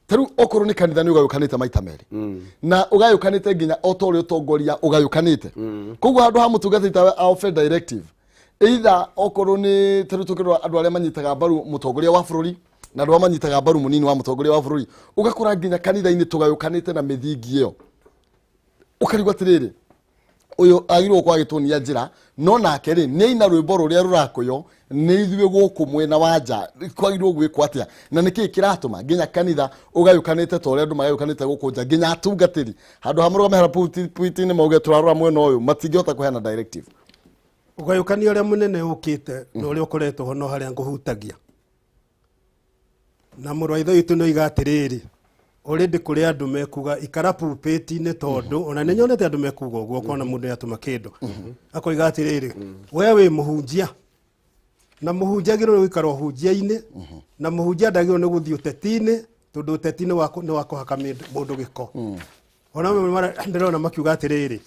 Speaker 2: Ta rĩu okorwo nĩ kanitha, nĩ ũgayũkanĩte maita merĩ, na ũgayũkanĩte nginya o ta ũrĩa ũtongoria ũgayũkanĩte. Koguo handũ ha mũtungatĩri tawe aobe directive, either okorwo nĩ ta rĩu tũkĩrora andũ arĩa manyitaga mbaru mũtongoria wa bũrũri na andũ arĩa manyitaga mbaru mũnini wa mũtongoria wa bũrũri, ũgakora nginya kanitha-inĩ tũgayũkanĩte na mĩthingi ĩyo, ũkarigwo atĩrĩrĩ, ũyũ agĩrĩirwo gũkorwo agĩtuonia njĩra, no nake rĩ, nĩ aina rwĩmbo rũrĩa rũrakũywo nĩ ithuĩ gũkũ mwena wa nja. Kwagĩrĩirwo gwĩkwo atĩa, na nĩkĩĩ kĩratũma nginya kanitha ũgayũkanĩte ta ũrĩa andũ magayũkanĩte gũkũ nja, nginya atungatĩri handũ ha mũrũgame harĩa pulpit-inĩ mauge tũrarora mwena ũyũ, matingĩhota kũheana directive?
Speaker 4: Ũgayũkania ũrĩa mũnene ũkĩte na ũrĩa ũkoretwo ho, no harĩa ngũhutagia na mũrũ wa ithe witũ nĩ oiga atĩrĩrĩ, already kũrĩ andũ mekuga ikara pulpit-inĩ, tondũ ona nĩ nyonete andũ mekuga ũguo, ũkona mũndũ nĩatũma kĩndũ akoiga atĩrĩrĩ, we wĩ mũhunjia, na mũhunjia agĩrĩirwo nĩ gũikara ũhunjia-inĩ, na mũhunjia ndagĩrĩirwo nĩ gũthiĩ ũteti-inĩ, tondũ ũteti nĩ wa kũhaka mũndũ gĩko. Ona amwe ndĩrona makiuga atĩrĩrĩ,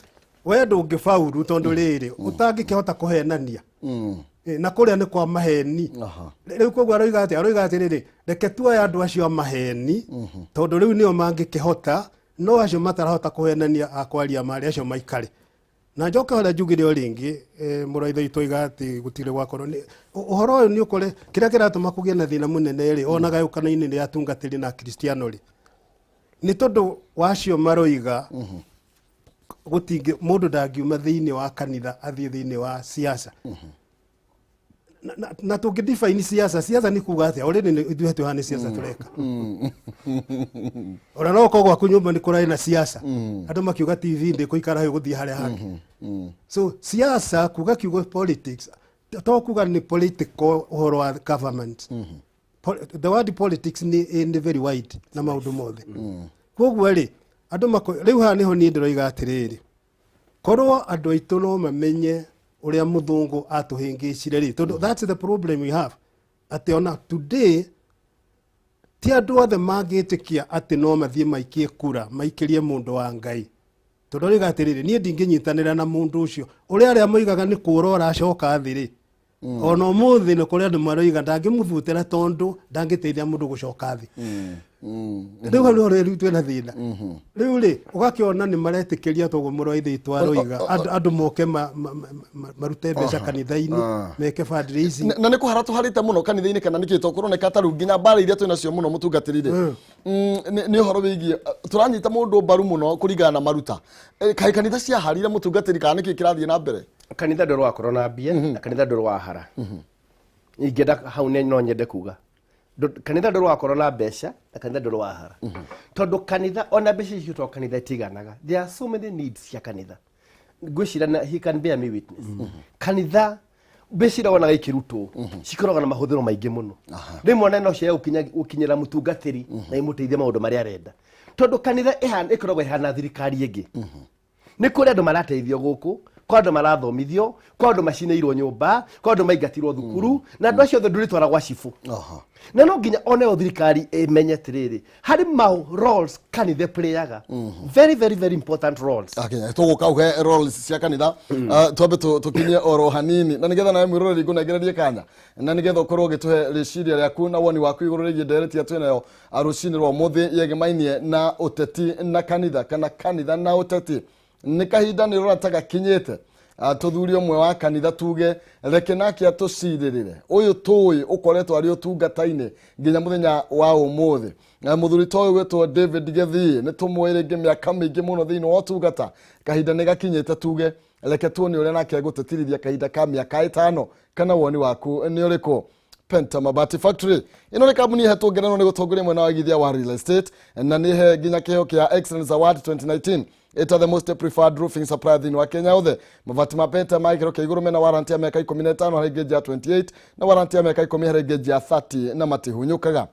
Speaker 4: we ndũngĩbauru, tondũ rĩrĩ ũtangĩkĩhota kũhenania. Na kũrĩa nĩ kwa maheni. Rĩu koguo aroiga atĩ, aroiga atĩrĩrĩ, reke tuoye andũ acio a maheni, tondũ rĩu nĩo mangĩkĩhota, no acio matarahota kũhenania akwaria marĩ acio maikare. Na njoke harĩa njugire o rĩngĩ, mũrũ wa ithe witũ oiga atĩ gũtirĩ gwakorwo nĩ ũhoro ũyũ, nĩ ũkore kĩrĩa kĩratũma kũgĩe na thĩna mũnene rĩ, ona gayũkano-inĩ nĩ atungatĩri na akristiano rĩ, nĩ tondũ wacio maroiga gũtingĩ mũndũ ndangiuma thĩinĩ wa kanitha athiĩ thĩinĩ wa siasa. Na tũngĩ define siasa, siasa nĩ kuga atĩa? Already ithuĩ twĩ haha nĩ siasa tũreka. Ona no ũkorwo gwaku nyũmba nĩ kũrarĩ na siasa, andũ makiuga TV ndĩkũikara hau, gũthiĩ harĩa hangĩ. So siasa, kuga kiugo politics, to kuga nĩ political ũhoro wa government. The word politics nĩ very wide na maũndũ mothe. Koguo rĩ, andũ rĩu haha nĩho niĩ ndĩroiga atĩrĩrĩ, korwo andũ aitũ no mamenye Ũrĩa mũthũngũ atũhĩngĩcire rĩ, tondũ that's the problem we have, atĩ ona today ti andũ othe mangĩtĩkia atĩ no mathiĩ maikie kura, maikĩrie mũndũ wa Ngai, tondũ rĩga atĩrĩrĩ, niĩ ndingĩnyitanĩra na mũndũ ũcio ũrĩa arĩa moigaga nĩ kũra ũracoka thĩ rĩ. Ona ũmũthĩ nĩ kũrĩ andũ maroiga ndangĩmũbutĩra tondũ ndangĩteithia mũndũ gũcoka thĩ. Rĩu hau nĩho rĩu twĩna thĩna. Rĩu rĩ, ũgakĩona nĩ maretĩkĩria toguo mũrũ wa ithe witũ aroiga, andũ moke marute mbeca kanitha-inĩ, meke fundraising.
Speaker 2: Na nä kå hara tå harä te må no kanitha-inä kana nä kä to kå roneka ta rä u nginya mbara iria twä nacio må no må tungatä rire nä å horo wä giä tå ranyita må ndå mbaru må no kå ringana na maruta. Kaä kanitha ciaharire må tungatä ri kana nä kä kä rathiä na mbere?
Speaker 3: Kanitha ndũrĩ wakorwo na mbia na kanitha ndũrĩ wahara. Ingĩenda hau no nyende kuga kanitha ndũrĩ wakorwo na mbeca na kanitha ndũrĩ wahara, tondũ kanitha ona mbeca icio to kanitha itiganaga. There are so many needs cia kanitha. Ngwĩciria na he can bear me witness, kanitha mbeca iria wonaga ikĩrutwo cikoragwo na mahũthĩro maingĩ mũno. Rĩmwe ona no ciage gũkinyĩra mũtungatĩri na imũteithie maũndũ marĩa arenda, tondũ kanitha ĩkoragwo ĩhana thirikari ĩngĩ. Nĩ kũrĩ andũ marateithio gũkũ, kwa andũ marathomithio, kwa andũ macinĩirwo nyũmba, kwa andũ maingatirwo thukuru, na andũ acio othe ndũrĩtwara gwa cibũ. Na no nginya onayo thirikari ĩmenye atĩrĩrĩ, harĩ ma roles kanitha playaga, very very very important roles.
Speaker 2: Okay, tũgũka uhe roles cia kanitha. Twambe tũkinyie oro hanini na nĩgetha nawe mwĩroreri ngũnengererie kanya na nĩgetha ũkorwo ũgĩtũhe rĩciria rĩaku na woni waku igũrũ rĩgiĩ ndereti ĩrĩa twĩnayo rũcinĩ rwa ũmũthĩ yegemainie na ũteti na kanitha kana kanitha na ũteti. Nĩ kahinda nĩ ũrona ta gakinyĩte tũthuri ũmwe wa kanitha tuge reke nake atũcirĩrĩre ũyũ tũĩ ũkoretwo arĩ ũtungata-inĩ nginya mũthenya wa ũmũthĩ. Na mũthuri ta ũyũ gwĩtwo David Gĩthii nĩ tũmũĩ rĩngĩ mĩaka mĩingĩ mũno thĩinĩ wa ũtungata. Kahinda nĩ gakinyĩte tuge reke tuone ũrĩa nake egũtĩtĩrithia kahinda ka mĩaka 5, kana woni waku nĩ ũrĩkũ? Penta Mabati Factory ĩno nĩ kambuni ĩhetwo ngerenwa nĩ gũtongoria mwena wa igithia wa real estate na nĩ he nginya kĩheo kĩa Excellence Award 2019 ĩta the most preferred roofing supplier thĩinĩ wa Kenya yothe. Mabati ma Penta ma gĩkĩro kĩa igũrũ mena warranty ya mĩaka 15 harĩ ngĩnji ya 28 na warranty ya mĩaka 10 harĩ ngĩnji ya 30 na matihunyũkaga.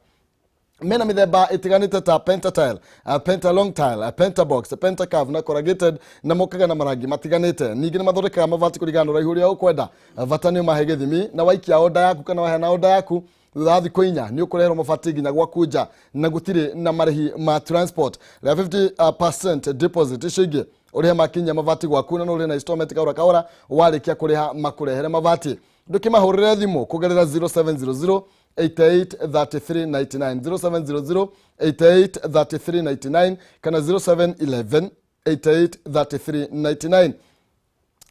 Speaker 2: Mena mĩthemba ĩtiganĩte ta pentatile, penta long tile, pentabox, pentacurve na corrugated, na mokaga na marangi matiganĩte. Ningĩ nĩ mathondekaga mabati kũringana na ũraihu ũrĩa ũkwenda. Bata nĩ ũmahe gĩthimi na waikia oda yaku kana waheana oda yaku, thutha wa thikũ 4 nĩ ũkũreherwo mabati nginya gwaku nja na gũtirĩ na marĩhi ma transport. Rĩa 50% deposit, icio ingĩ ũrĩhe makinya mabati gwaku, na no ũrĩhe na installment kahora kahora warĩkia kũrĩha makũrehere mabati. Ndũkĩmahũrĩre thimũ kũgerera 0700 88 33 99, 0700 88 33 99 kana 0711 88 33 99.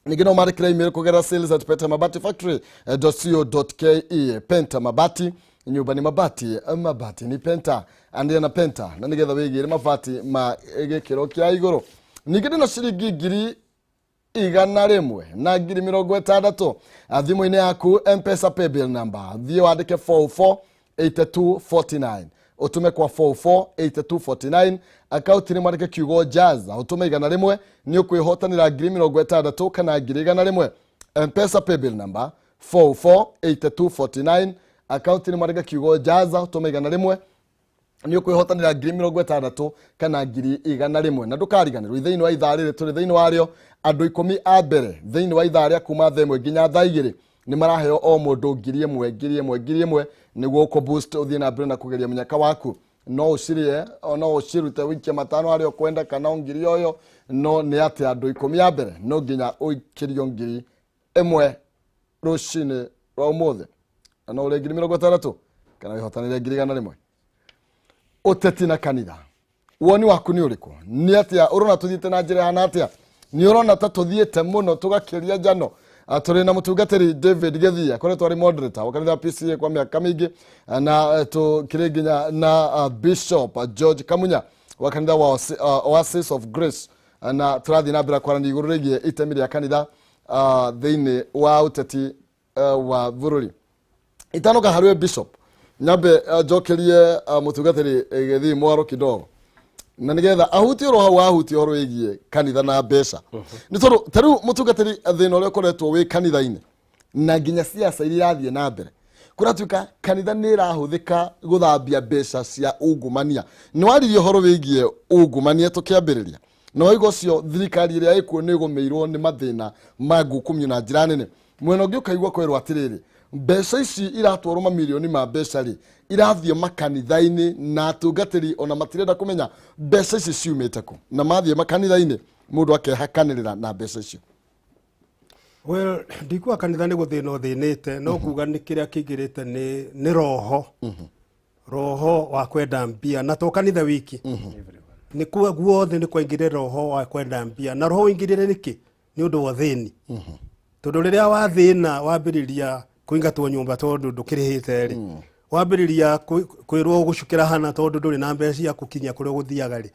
Speaker 2: Ningĩ no mandĩkĩre email kũgerera sales@pentamabati factory.co.ke. Penta Mabati, nyũmba nĩ mabati, mabati ni Penta. Andĩa na Penta na nĩgetha wĩgĩre mabati ma gĩkĩro kĩa igũrũ. Ningĩ ndĩna ciringi 160,000 na 60,000 thimũ-inĩ yaku, Mpesa paybill number thiĩ wandĩke 448249, ũtũme kwa 448249, akaunti nĩ mwandĩke kiugo jaza, ũtũme 100, nĩ ũkwĩhotanĩra 60,000 kana 100,000. Mpesa paybill number 448249, akaunti nĩ mwandĩke kiugo jaza, ũtũme 100, nĩ ũkwĩhotanĩra 60,000 kana 100,000. Na ndũkariganĩrwo thĩinĩ wa ithaa rĩrĩ tũrĩ thĩinĩ warĩo, andũ 10 a mbere thĩinĩ wa ithaa rĩa kuma thaa 1 nginya thaa 2 nĩ maraheo o mũndũ 1000, 1000, 1000 nĩguo ũkũ boost ũthiĩ na mbere na kũgeria mũnyaka waku. No ũcirĩe no ũcirute ũikie matano harĩa ũkwenda kana o ngiri ũyũ, no nĩ atĩ andũ 10 a mbere no nginya ũikĩrio 1000 rũcinĩ rwa ũmũthĩ, na no ũrĩe 60,000 kana wĩhotanĩre 100,000. Ũteti na kanitha, woni waku nĩ ũrĩkũ? Nĩ atĩa ũrona tũthiĩte na njĩra ĩhana atĩa? Nĩ ũrona ta tũthiĩte mũno tũgakĩria njano? Tũrĩ na mũtungatĩri David Gĩthii, akoretwo arĩ moderator wa kanitha wa PCA kwa mĩaka mĩingĩ, na tũkĩrĩ nginya na Bishop George Kamunya wa kanitha wa Oasis of Grace, na tũrathiĩ na mbere kwaranĩria igũrũ rĩgiĩ itemi rĩa kanitha thĩinĩ wa ũteti wa bũrũri. Itanoka harĩ Bishop, nyambe njokerie mũtungatĩri Gĩthii mwaro kidogo na nĩgetha ahutie ũhoro hau ahutie ũhoro wĩgiĩ kanitha na mbeca, nĩ tondũ ta rĩu mũtungatĩri, thĩna ũrĩa ũkoretwo wĩ kanitha-inĩ na nginya siasa iria irathiĩ na mbere, kũratuĩka kanitha nĩ ĩrahũthĩka gũthambia mbeca cia ungumania. Nĩ waririe ũhoro wĩgiĩ ungumania tũkĩambĩrĩria. Na waiga ũcio thirikari ĩrĩa ĩkuo nĩ ĩgũmĩirwo nĩ mathĩna ma ngukumio na njĩra nene. Mwena ũngĩ ũkaigua kwerwo atĩrĩrĩ, mbeca ici iratwarwo mamirioni ma mbeca rĩ, irathiĩ makanitha-inĩ na atungatĩri ona matirenda kũmenya mbeca ici ciumĩte kũ, na mathiĩ makanitha-inĩ mũndũ akehakanĩrĩra na mbeca icio.
Speaker 4: Well, ndikuga kanitha nĩ gũthĩna ũthĩnĩte, no kuga nĩ kĩrĩa kĩingĩrĩte nĩ roho wa kwenda mbia, na to kanitha wiki, nĩ kuo guothe nĩ kwaingĩrire roho wa kwenda mbia. Na roho ũingĩrire nĩkĩ? Nĩ ũndũ wa ũthĩni, tondũ rĩrĩa wathĩna wambĩrĩria kũingatwo nyũmba tondũ ndũkĩrĩhĩte rĩ, wambĩrĩria kwĩrwo gũcukĩra hana tondũ ndũrĩ na mbeca cia gũkinya kũrĩa ũgũthiaga rĩ.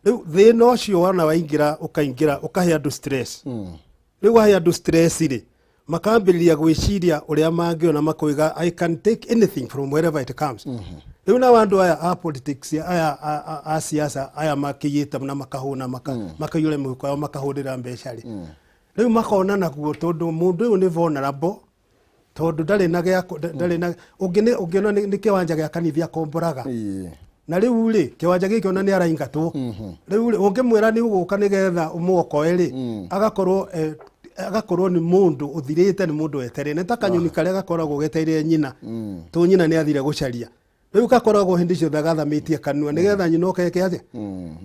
Speaker 4: Rĩu thĩna ũcio wona waingĩra, ũkaingĩra ũkahe andũ stress. Rĩu wahe andũ stress rĩ, makambĩrĩria gwĩciria ũrĩa mangĩona, makoiga, "I can take anything from wherever it comes." Rĩu nao andũ aya a politics, aya a siasa aya, makĩiyĩte na makahũna, makaiyũra mĩhuko yao, makahũrĩra mbeca rĩ, rĩu makona naguo tondũ mũndũ ũyũ nĩ vulnerable, tondũ ndarĩ na gĩa ndarĩ na ũngĩ ũngĩona nĩ kĩwanja gĩa kanitha akomboraga. Na rĩu rĩ, kĩwanja gĩkĩ ona nĩ araingatwo. Rĩu rĩ, ũngĩmwĩra nĩ ũgũka nĩgetha ũmũokoe rĩ, agakorwo nĩ mũndũ ũthirĩte, nĩ mũndũ wetereire, nĩ ta kanyoni karĩa gakoragwo getereire nyina tũ nyina nĩ athire gũcaria. Rĩu gakoragwo hĩndĩ ciothe gathamĩtie kanua nĩgetha nyina ũkeke atĩa.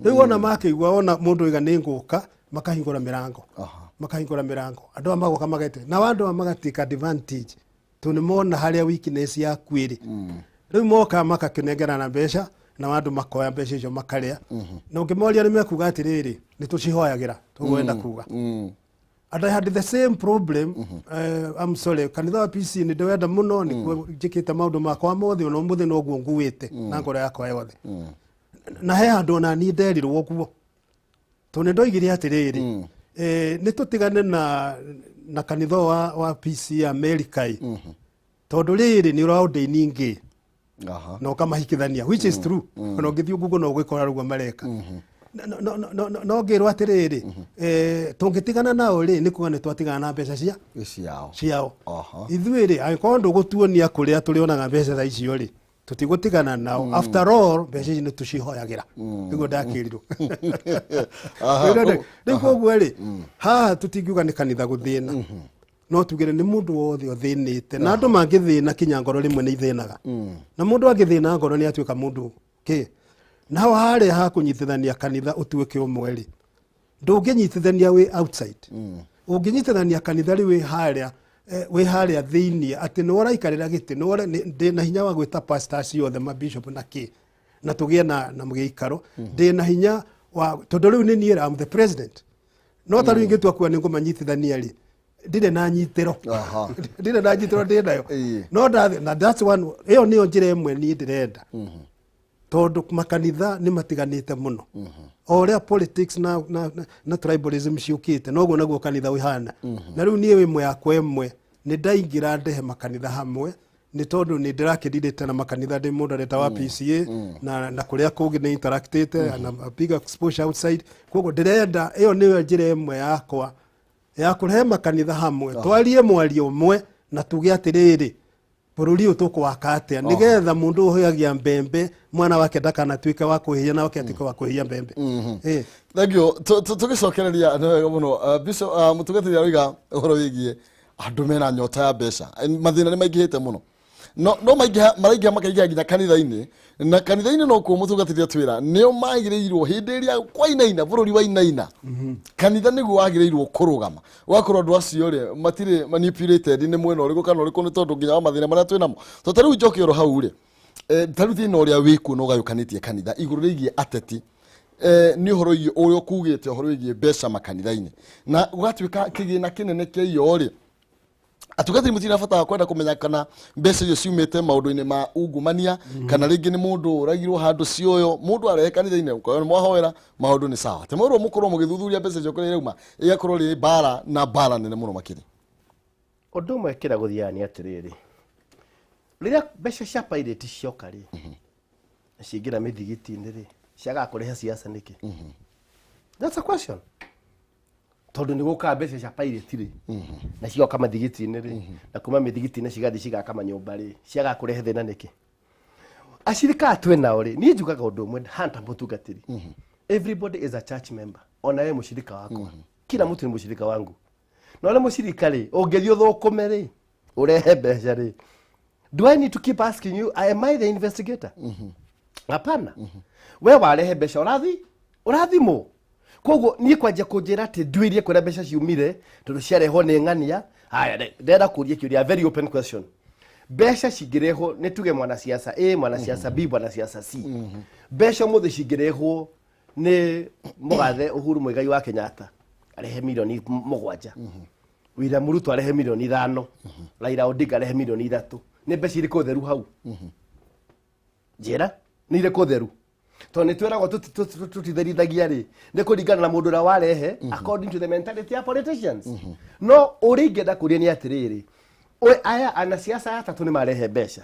Speaker 4: Rĩu ona makĩigua ona mũndũ oiga nĩ ngũka, makahingũra mĩrango, makahingũra mĩrango, andũ aya magoka magete, nao andũ aya magatake advantage tondũ nĩ mona harĩa weakness yaku ĩrĩ. Rĩu moka makakĩnengerana mbeca, na andũ makoya mbeca icio makarĩa, na ũngĩmoria nĩ mekuga atĩrĩrĩ, nĩ tũcihoyagĩra. Tũgwenda kuga and I had the same problem. I'm sorry, kanitha wa PC nĩ ndĩwenda mũno, nĩkuo njĩkĩte maũndũ makwa mothe, ona ũmũthĩ noguo nguĩte na ngoro yakwa yothe. Na he handũ ona niĩ nderirwo ũguo, tondũ nĩ ndoigire atĩrĩrĩ, nĩ tũtigane na kanitha wa PC America ĩ, tondũ rĩrĩ nĩ ũraordaini ngĩ na ũkamahikithania, which is true. Ona ũngĩthiĩ Google no ũgĩkora ũguo mareka. No ngĩrwo atĩrĩrĩ, tũngĩtigana nao rĩ, nĩ kuga nĩ twatigana na mbeca cia
Speaker 2: ciao.
Speaker 4: Ciao. Ithuĩ rĩ, angĩkorwo ndũgũtuonia kũrĩa tũrĩonaga mbeca ta icio rĩ, tũtigũtigana nao. After all, mbeca ici nĩ tũcihoyagĩra, nĩguo ndakĩrirwo. Rĩu koguo rĩ, haha tũtingiuga nĩ kanitha gũthĩna, no tugire nĩ mũndũ wothe ũthĩnĩte. Na andũ mangĩthĩna kinya ngoro rĩmwe nĩ ithĩnaga, na mũndũ angĩthĩna ngoro nĩ atuĩka mũndũ kĩ. Na hau harĩa ha kũnyitithania kanitha ũtuĩke ũmwe rĩ, ndũngĩnyitithania wĩ outside. Ũngĩnyitithania kanitha rĩ, wĩ harĩa wĩ harĩa thĩiniĩ, atĩ nĩ ũraikarĩra gĩtĩ, ndĩ na hinya wa gwĩta pastors ciothe, mabishop na kĩ, na tũgĩe na gĩikaro. Ndĩ na hinya wa, tondũ rĩu nĩ niĩ am the president. No ta rĩu ingĩtua kuga nĩ ngũmanyitithania rĩ, ndirĩ na nyitĩro. Ndirĩ na nyitĩro ndĩ nayo. No na that's one, ĩyo nĩyo njĩra ĩmwe niĩ ndĩrenda, tondũ makanitha nĩ matiganĩte mũno. O ũrĩa politics na tribalism ciũkĩte, noguo naguo kanitha ũhana. Na rĩu niĩ ĩmwe yakwa ĩmwe nĩ ndaingĩra ndehe makanitha hamwe, nĩ tondũ nĩ ndĩrakĩrirĩte na makanitha, ndĩ mũndũ areta wa PCA na kũrĩa kũngĩ nĩ interactĩte na a big exposure outside. Koguo ndĩrenda ĩyo nĩyo njĩra ĩmwe yakwa ya kũrehe makanitha hamwe, twarie mwario ũmwe na tuge atĩrĩrĩ, bũrũri ũyũ tũkwaka atĩa, nĩgetha mũndũ ũhĩagia mbembe mwana wake ndakanatuĩke wa kwĩhia na wake atuĩke wa kwĩhia mbembe.
Speaker 2: Thank you. Tũgĩcokereria nĩ wega mũno. Bishop, mũtungatĩri aroiga ũhoro wĩgiĩ andũ mena nyota ya mbeca. Mathĩna nĩ maingĩhĩte mũno, no maingĩha, maraingĩha makaingĩha nginya kanitha-inĩ, na kanitha-inĩ no kuo mũtungatĩri atwĩra nĩo magĩrĩirwo hĩndĩ ĩrĩa kwainaina, bũrũri wainaina, kanitha nĩguo wagĩrĩirwo kũrũgama. Ũgakorwo andũ acio rĩ matirĩ manipulated nĩ mwena ũrĩkũ kana ũrĩkũ, nĩ tondũ nginya wa mathĩna marĩa twĩ namo. To ta rĩu njoke oro hau rĩ, ta rĩu thĩna ũrĩa wĩkuo na ũgayũkanĩtie kanitha igũrũ rĩgiĩ ateti, nĩ ũhoro wĩgiĩ ũrĩa ũkugĩte ũhoro wĩgiĩ mbeca makanitha-inĩ, na gũgatuĩka kĩgĩna kĩnene kĩa iyo rĩ, atungatĩri mũtirĩ na bata wa kwenda kũmenya kana mbeca icio ciumĩte maũndũ-inĩ ma ungumania, kana rĩngĩ nĩ mũndũ ũragirwo handũ cioyo, mũndũ arehe kanitha-inĩ, ũkoya nĩ mwahoera, maũndũ nĩ sawa. Te mwerwo mũkorwo mũgĩthuthuria mbeca icio kũrĩa irauma, ĩgakorwo rĩ mbara na mbara nene mũno makĩria.
Speaker 3: Ũndũ ũmwe kĩrĩa gũthiaga nĩ atĩrĩrĩ, rĩrĩa mbeca cia pirate cioka rĩ, na ciingĩra mĩthigiti-inĩ rĩ, ciagaga kũrehe siasa nĩkĩ? That's a question. Tondũ nĩ gũkaga mbeca cia pirate rĩ, na cigoka mathigiti-inĩ rĩ, na kuma mĩthigiti-inĩ cigathiĩ cigaka manyũmba rĩ, ciagaga kũrehe thĩna nĩkĩ? Acirika aya twĩ nao rĩ, niĩ njugaga ũndũ ũmwe hanta mũtungatĩri, everybody is a church member. Ona we mũshirika wakwa, kila mtu ni mũshirika wangu. Na ũrĩa mũshirika rĩ, ũngĩthiĩ ũthũkũme rĩ, ũrehe mbeca rĩ, do I need to keep asking you, am I the investigator? Hapana. We warehe mbeca, ũrathi ũrathimwo. Koguo niĩ kwanjia kũnjĩra atĩ nduĩrie kũrĩa mbeca ciumire tondũ ciarehwo nĩ ng'ania. Haya, ndĩrenda kũria kĩũria, a very open question. Mbeca cingĩrehwo nĩ tuge mwanasiasa A, mwanasiasa B, mwanasiasa C, mbeca ũmũthĩ cingĩrehwo nĩ mũgathe Uhuru Muigai wa Kenyatta arehe 7 mirioni, William Ruto arehe 5 mirioni, Raila Odinga arehe 3 mirioni, nĩ mbeca irĩkũ theru hau? Njĩra nĩ irĩkũ theru, tondũ nĩ twĩragwo tũtitherithagia rĩ, nĩ kũringana na mũndũ ũrĩa warehe, according to the mentality ya politicians. No ũrĩa ingĩenda kũria nĩ atĩrĩrĩ, aya anasiasa aya atatũ nĩ marehe mbeca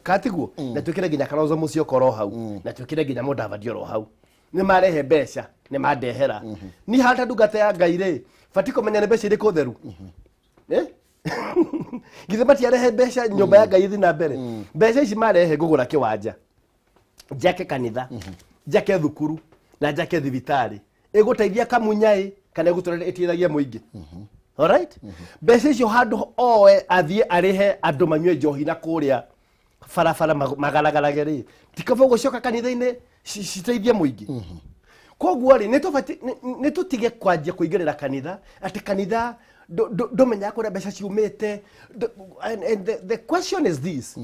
Speaker 3: katiguo, na twĩkĩre nginya Kalonzo Musyoka oro hau, na twĩkĩre nginya Mudavadi oro hau, nĩ marehe mbeca, nĩ mandehera, ni hata ndungata ya Ngai rĩ, bati kũmenya nĩ mbeca irĩkũ theru. Eh? Githĩ matiarehe mbeca nyũmba ya Ngai ĩthiĩ na mbere? Mbeca ici marehe, ngũgũra kĩwanja, njake kanitha, njake thukuru na njake thibitarĩ ĩgũteithia Kamunyaĩ kana ĩgũtũra ĩteithagia mũingĩ. Alright, mbeca icio handũ oe athiĩ arĩhe andũ manyue njohi na kũrĩa barabara magaragarage rĩ, tikaba gũcoka kanitha-inĩ citeithie mũingĩ. Koguo rĩ, nĩ tũtige kwanjia kũingĩrĩra kanitha atĩ kanitha ndũmenyaga kũrĩa mbeca ciumĩte. And the question is this: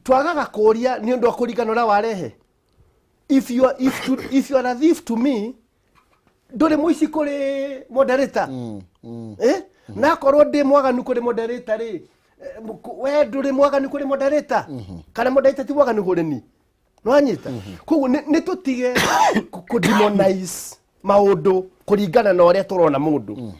Speaker 3: twagaga kũria nĩ ũndũ wa kũringana ũrĩa warehe. If you are a thief to me, ndũrĩ mũici kũrĩ moderator. Eh? Na akorwo ndĩ mwaganu kũrĩ moderator rĩ, we ndũrĩ mwaganu kũrĩ moderator, kana moderator ti mwaganu kũrĩ ni? Nwanyita? Koguo nĩ tũtige kũ demonize maũndũ kũringana na ũrĩa tũrona mũndũ,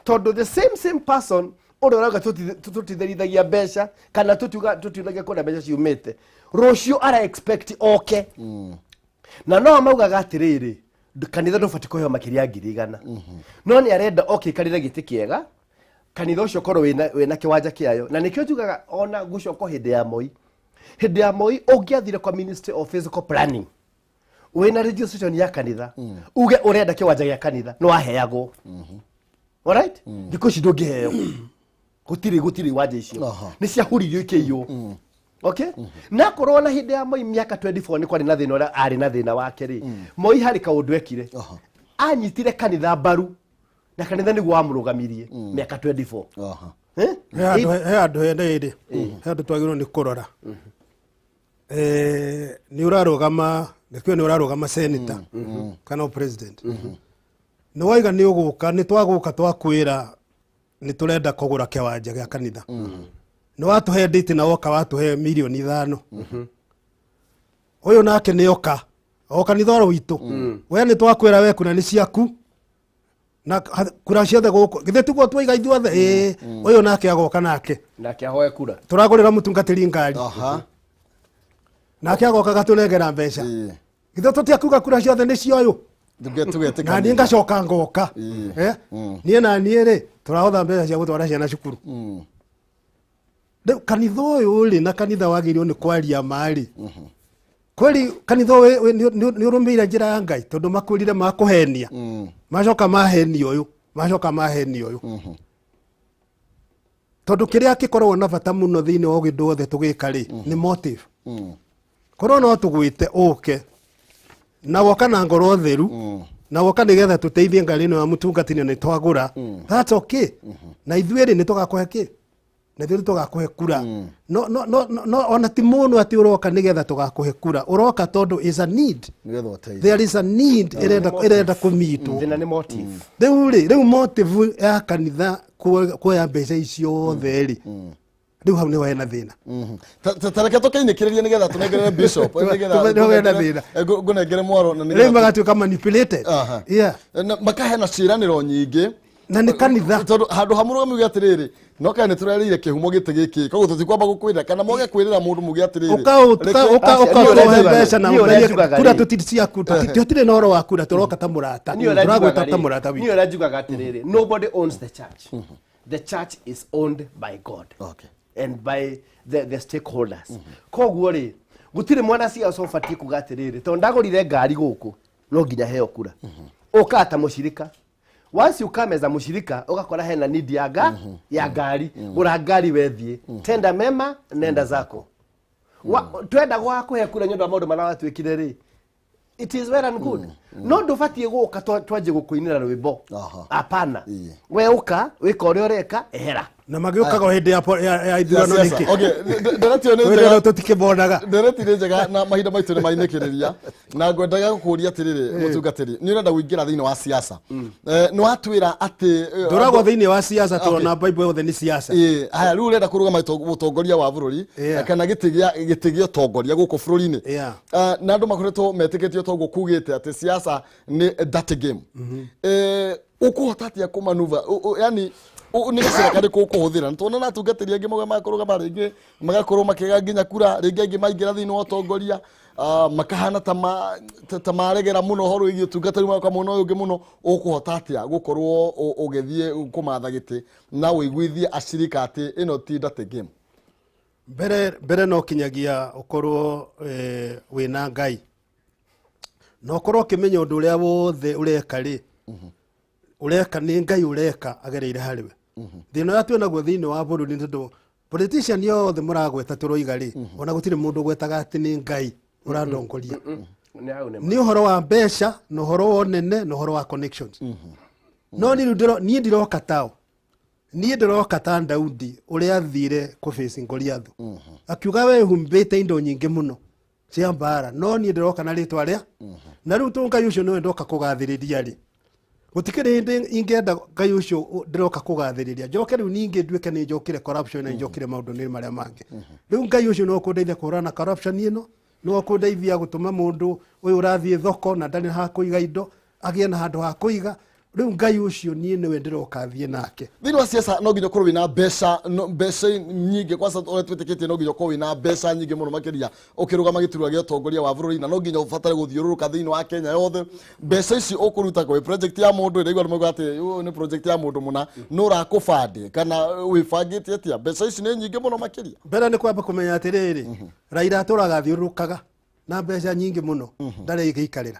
Speaker 3: tondũ the same person ũrĩa ũrauga tũtitherithagia mbeca kana tũtiugagia kũrĩa mbeca ciumĩte, rũciũ ara expect oke na no maugaga atĩrĩrĩ, kanitha ndũbatiĩ kũheo makĩria ya 100,000, no nĩ arenda oke ikarĩre gĩtĩ kĩega, kanitha ũcio ũkorwo wĩna kĩwanja kĩayo. Na nĩkĩo njugaga ona gũcoka hĩndĩ ya Moi, hĩndĩ ya Moi ũngĩathire kwa Ministry of Physical Planning wĩna registration ya kanitha, uge ũrenda kĩwanja gĩa kanitha, nĩ waheagwo. Alright, thikũ ici ndũngĩheo, gũtirĩ iwanja icio. Nĩ ciahuririo ikĩiywo. Okay, na korwo na hĩndĩ ya Moi mĩaka 24 nĩ kwarĩ na thĩna ũrĩa arĩ na thĩna wake rĩ, Moi harĩ kaũndũ ekire. Anyitire kanitha mbaru na kanitha nĩguo wamũrũgamirie mĩaka 24. Eh?
Speaker 4: He handũ he rĩrĩ, he handũ twagĩrĩirwo nĩ kũrora. Nĩ ũrarũgama, nĩkĩo nĩ ũrarũgama senator kana o president, nĩ waiga nĩ ũgũka, nĩ twagũka twakwĩra nĩ tũrenda kũgũra kĩwanja gĩa kanitha, nĩ watũhe ndĩti na woka watũhe 5 mirioni. Ũyũ nake nĩ oka o kanitha oro witũ, we nĩ twakwĩra we kura nĩ ciaku na kura ciothe gũkũ, githĩ tiguo twaiga ithuothe? Ĩĩ. Ũyũ nake agoka nake
Speaker 3: nake ahoe kura.
Speaker 4: Tũragũrĩra mũtungatĩri ngari. Nake agoka gatũnengera mbeca. Githĩ tũtiakuga kura ciothe nĩ cioyũ?
Speaker 2: Tugetĩkania.
Speaker 4: Na niĩ ngacoka ngoka. Eh? Niĩ na niĩ rĩ, tũrahotha mbeca cia gũtwara ciana cukuru. Rĩu kanitha ũyũ rĩ, na kanitha wagĩrĩirwo nĩ kwaria ma rĩ, kweli kanitha ũyũ nĩ ũrũmĩrĩire njĩra ya Ngai? Tondũ makwĩrire makũhenia, macoka mahenia ũyũ, macoka mahenia ũyũ. Tondũ kĩrĩa gĩkoragwo na bata mũno thĩinĩ wa ũndũ wothe tũgĩka rĩ, nĩ motive. Korwo no tũgwĩte ũke na woka na ngoro theru, na woka nĩgetha tũteithie ngari ĩno ya mũtungatĩri na nĩ twagũra, that's okay. Na ithuĩ rĩ, nĩ tũgakũhe kĩ? Na ithuĩ nĩ tũgakũhe kura. No ona ti mũno atĩ ũroka nĩgetha tũgakũhe kura, ũroka tondũ is a need.
Speaker 2: Nĩgetha ũteithie.
Speaker 4: There is a need ĩrenda kũmitwo.
Speaker 3: Thĩna nĩ motive.
Speaker 4: Rĩu rĩ, rĩu motive ya kanitha kuoya mbeca icio othe rĩ, rĩu hau nĩho hena thĩna.
Speaker 2: Ta reke tũkĩinĩkĩrĩrie nĩgetha tũnengerere bishop, nĩgetha
Speaker 4: Nĩho hena thĩna.
Speaker 2: Ngũnengere mwaro na
Speaker 4: rĩu
Speaker 2: nĩgetha
Speaker 4: magatuĩka manipulated. Yeah.
Speaker 2: Na makahena ciĩranĩro nyingĩ.
Speaker 4: Na nĩ kanitha.
Speaker 2: Tondũ handũ ha mũrũgami uge atĩrĩrĩ, no kaĩ nĩ tũrerĩire kĩhumo gĩtĩ gĩkĩ, koguo tũtikwamba gũkwĩra kana moge kwĩrĩra mũndũ muge atĩrĩrĩ,
Speaker 4: ũka ũka ũka
Speaker 3: Acia,
Speaker 4: ũka
Speaker 3: niĩ
Speaker 4: ũtũhe
Speaker 3: ũrĩa
Speaker 4: mbeca na
Speaker 3: niĩ ũrĩa
Speaker 4: ũmenye
Speaker 3: njugaga
Speaker 4: kura
Speaker 3: rĩ.
Speaker 4: tũtirĩ ciaku, tũtirĩ na ũhoro wa kura, tũroka ta mũrata,
Speaker 3: Niĩ ũrĩa
Speaker 4: tũragwĩta
Speaker 3: njugaga
Speaker 4: ta
Speaker 3: rĩ,
Speaker 4: mũrata
Speaker 3: niĩ
Speaker 4: witũ.
Speaker 3: ũrĩa njugaga atĩrĩrĩ, nobody owns the church. The church is owned by God and by the stakeholders. Koguo rĩ, gũtirĩ mwanasiasa ũbatiĩ kuga atĩrĩrĩ, tondũ ndagũrire ngari gũkũ no nginya heo kura. Ũkaga ta mũcirika. Once you come as a mũcirika, ũgakora hena need ya ya ngari. Gũra ngari wethiĩ. Tenda mema, nenda zako. Twenda gwakũhe kura nĩ ũndũ wa maũndũ marĩa watwĩkire rĩ, it is well and good, no ndũbatiĩ gũka twanjie gũkũinĩra rwĩmbo. Hapana. We ũka wĩka ũrĩa ũreka, ehera.
Speaker 4: Na magĩũkaga o hĩndĩ ya ithurano.
Speaker 2: Ya siasa.
Speaker 4: Nĩkĩ?
Speaker 2: Okay, ndereti ĩyo nĩ
Speaker 4: Hĩndĩ
Speaker 2: njega.
Speaker 4: ĩyo tũtikĩmonaga.
Speaker 2: Ndereti nĩ njega na mahinda maitũ nĩ mainĩkĩrĩria, na ngwendaga gũkũria atĩrĩrĩ, mũtungatĩri, nĩ ũrenda kũingĩra thĩinĩ wa siasa. Nĩ watwĩra atĩ
Speaker 4: Ndũragwo thĩinĩ wa siasa tondũ na Bible yothe nĩ siasa.
Speaker 2: Ĩĩ, haya, rĩu ũrenda kũrũgama ũtongoria wa bũrũri kana gĩtĩ gĩa ũtongoria gũkũ bũrũri-inĩ. Na andũ makoretwo metĩkĩtie toguo kugĩte atĩ siasa nĩ dirty game. Ũkũhota atĩa kũmanuva? Yani nĩ gacĩra karĩkũ ũkũhũthĩra? Nĩ tuona na atungatĩri angĩ mauga makũrũgama rĩngĩ magakorwo makĩga nginya kura, rĩngĩ angĩ maingĩra thĩinĩ wa ũtongoria, makahana ta maregera mũno ũhoro wĩgiĩ ũtungatĩri, magoka mwena ũyũ ũngĩ mũno. Ũkũhota atĩa gũkorwo ũgĩthiĩ kũmatha gĩtĩ na ũiguithie acirika atĩ ĩno ti dirty game?
Speaker 4: Mbere mbere no kinyagia ũkorwo wĩna Ngai na ũkorwo ũkĩmenya ũndũ ũrĩa wothe ũreka rĩ, ũreka nĩ Ngai ũreka agereire harĩ we. Thĩna ũrĩa twĩnaguo thĩinĩ wa bũrũri nĩ tondũ politician othe mũragweta tũroiga rĩ, ona gũtirĩ mũndũ ũgwetaga atĩ nĩ Ngai ũrandongoria.
Speaker 3: Nĩ hau nĩ
Speaker 4: Nĩ ũhoro wa mbeca na ũhoro wa ũnene na ũhoro wa connections. No niĩ rĩu niĩ ndiroka tao, niĩ ndĩroka ta Daudi ũrĩa athire kũbĩci Goliathu, akiuga we humbĩte indo nyingĩ mũno cia mbara, no niĩ ndĩroka na rĩtwa rĩa na rĩu tũ Ngai ũcio nĩwe ndoka kũgathĩrĩria rĩ. Gũtikĩrĩ hĩndĩ ingĩenda Ngai ũcio ndĩroka kũgathĩrĩria njoke rĩu ningĩ nduĩke nĩ njokire corruption na njokire maũndũ-inĩ marĩa mangĩ. Rĩu Ngai ũcio nĩwe ũkũndeithia kũhũrana na corruption ĩno, nĩwe ũkũndeithia gũtũma mũndũ ũyũ ũrathiĩ thoko na ndarĩ ha kũiga indo agĩe na handũ ha kũiga. Rĩu Ngai ũcio niĩ nĩwe ndĩroka thiĩ nake.
Speaker 2: Thĩinĩ wa siasa no nginya ũkorwo wĩna mbeca, no, mbeca nyingĩ. Kwanza ũrĩa twĩtĩkĩtie, no nginya ũkorwo wĩna mbeca nyingĩ mũno makĩria ũkĩrũgama gĩturwa gĩa ũtongoria wa bũrũri, na no nginya ũbatare gũthiũrũrũka thĩinĩ wa Kenya yothe. Mbeca ici ũkũruta kwĩ project ya mũndũ ĩrĩa igua mauga atĩ ũyũ nĩ project ya mũndũ mũna, nũ ũrakũbandĩ kana wĩbangĩte atĩa? Mbeca ici nĩ nyingĩ mũno makĩria.
Speaker 4: Mbere nĩ kwamba kũmenya atĩrĩrĩ, Raila atũraga athiũrũrũkaga na mbeca nyingĩ mũno, ndarĩ gĩikarĩra,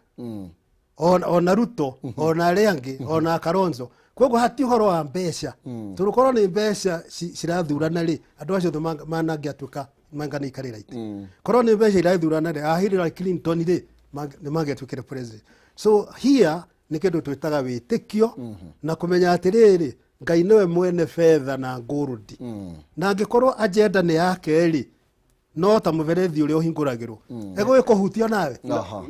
Speaker 4: ona Ruto, ona arĩa angĩ, ona Kalonzo. Koguo hati ũhoro wa mbeca, tondũ korwo nĩ mbeca cirathurana rĩ, andũ acio othe manangĩatuĩka manganĩikarĩra itĩ. Korwo nĩ mbeca irathurana rĩ, a Hillary Clinton rĩ, nĩ mangĩatuĩkire president. So here nĩ kĩndũ twĩtaga wĩtĩkio na kũmenya atĩrĩrĩ, Ngai nĩwe mwene betha na ngũrũndi, na angĩkorwo agenda nĩ yake rĩ, no ta mũberethi ũrĩa ũhingũragĩrwo egũgĩkũhutia nawe.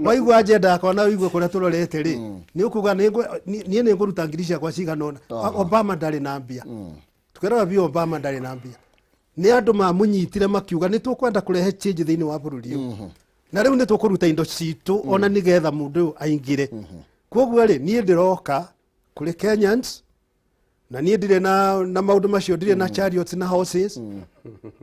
Speaker 4: Waigua agenda yakwa na ũigue kũrĩa tũrorete rĩ, nĩ ũkuga niĩ nĩ ngũruta ngiri ciakwa cigana ũna. Obama ndarĩ na mbia, tukĩrora biũ, Obama ndarĩ na mbia. Nĩ andũ mamũnyitire makiuga nĩ tũkwenda kũrehe change thĩinĩ wa bũrũri ũyũ, na rĩu nĩ tũkũruta indo citũ ona nĩgetha mũndũ ũyũ aingĩre. Koguo rĩ, niĩ ndĩroka kũrĩ Kenyans na niĩ ndirĩ na maũndũ macio, ndirĩ na chariots na horses,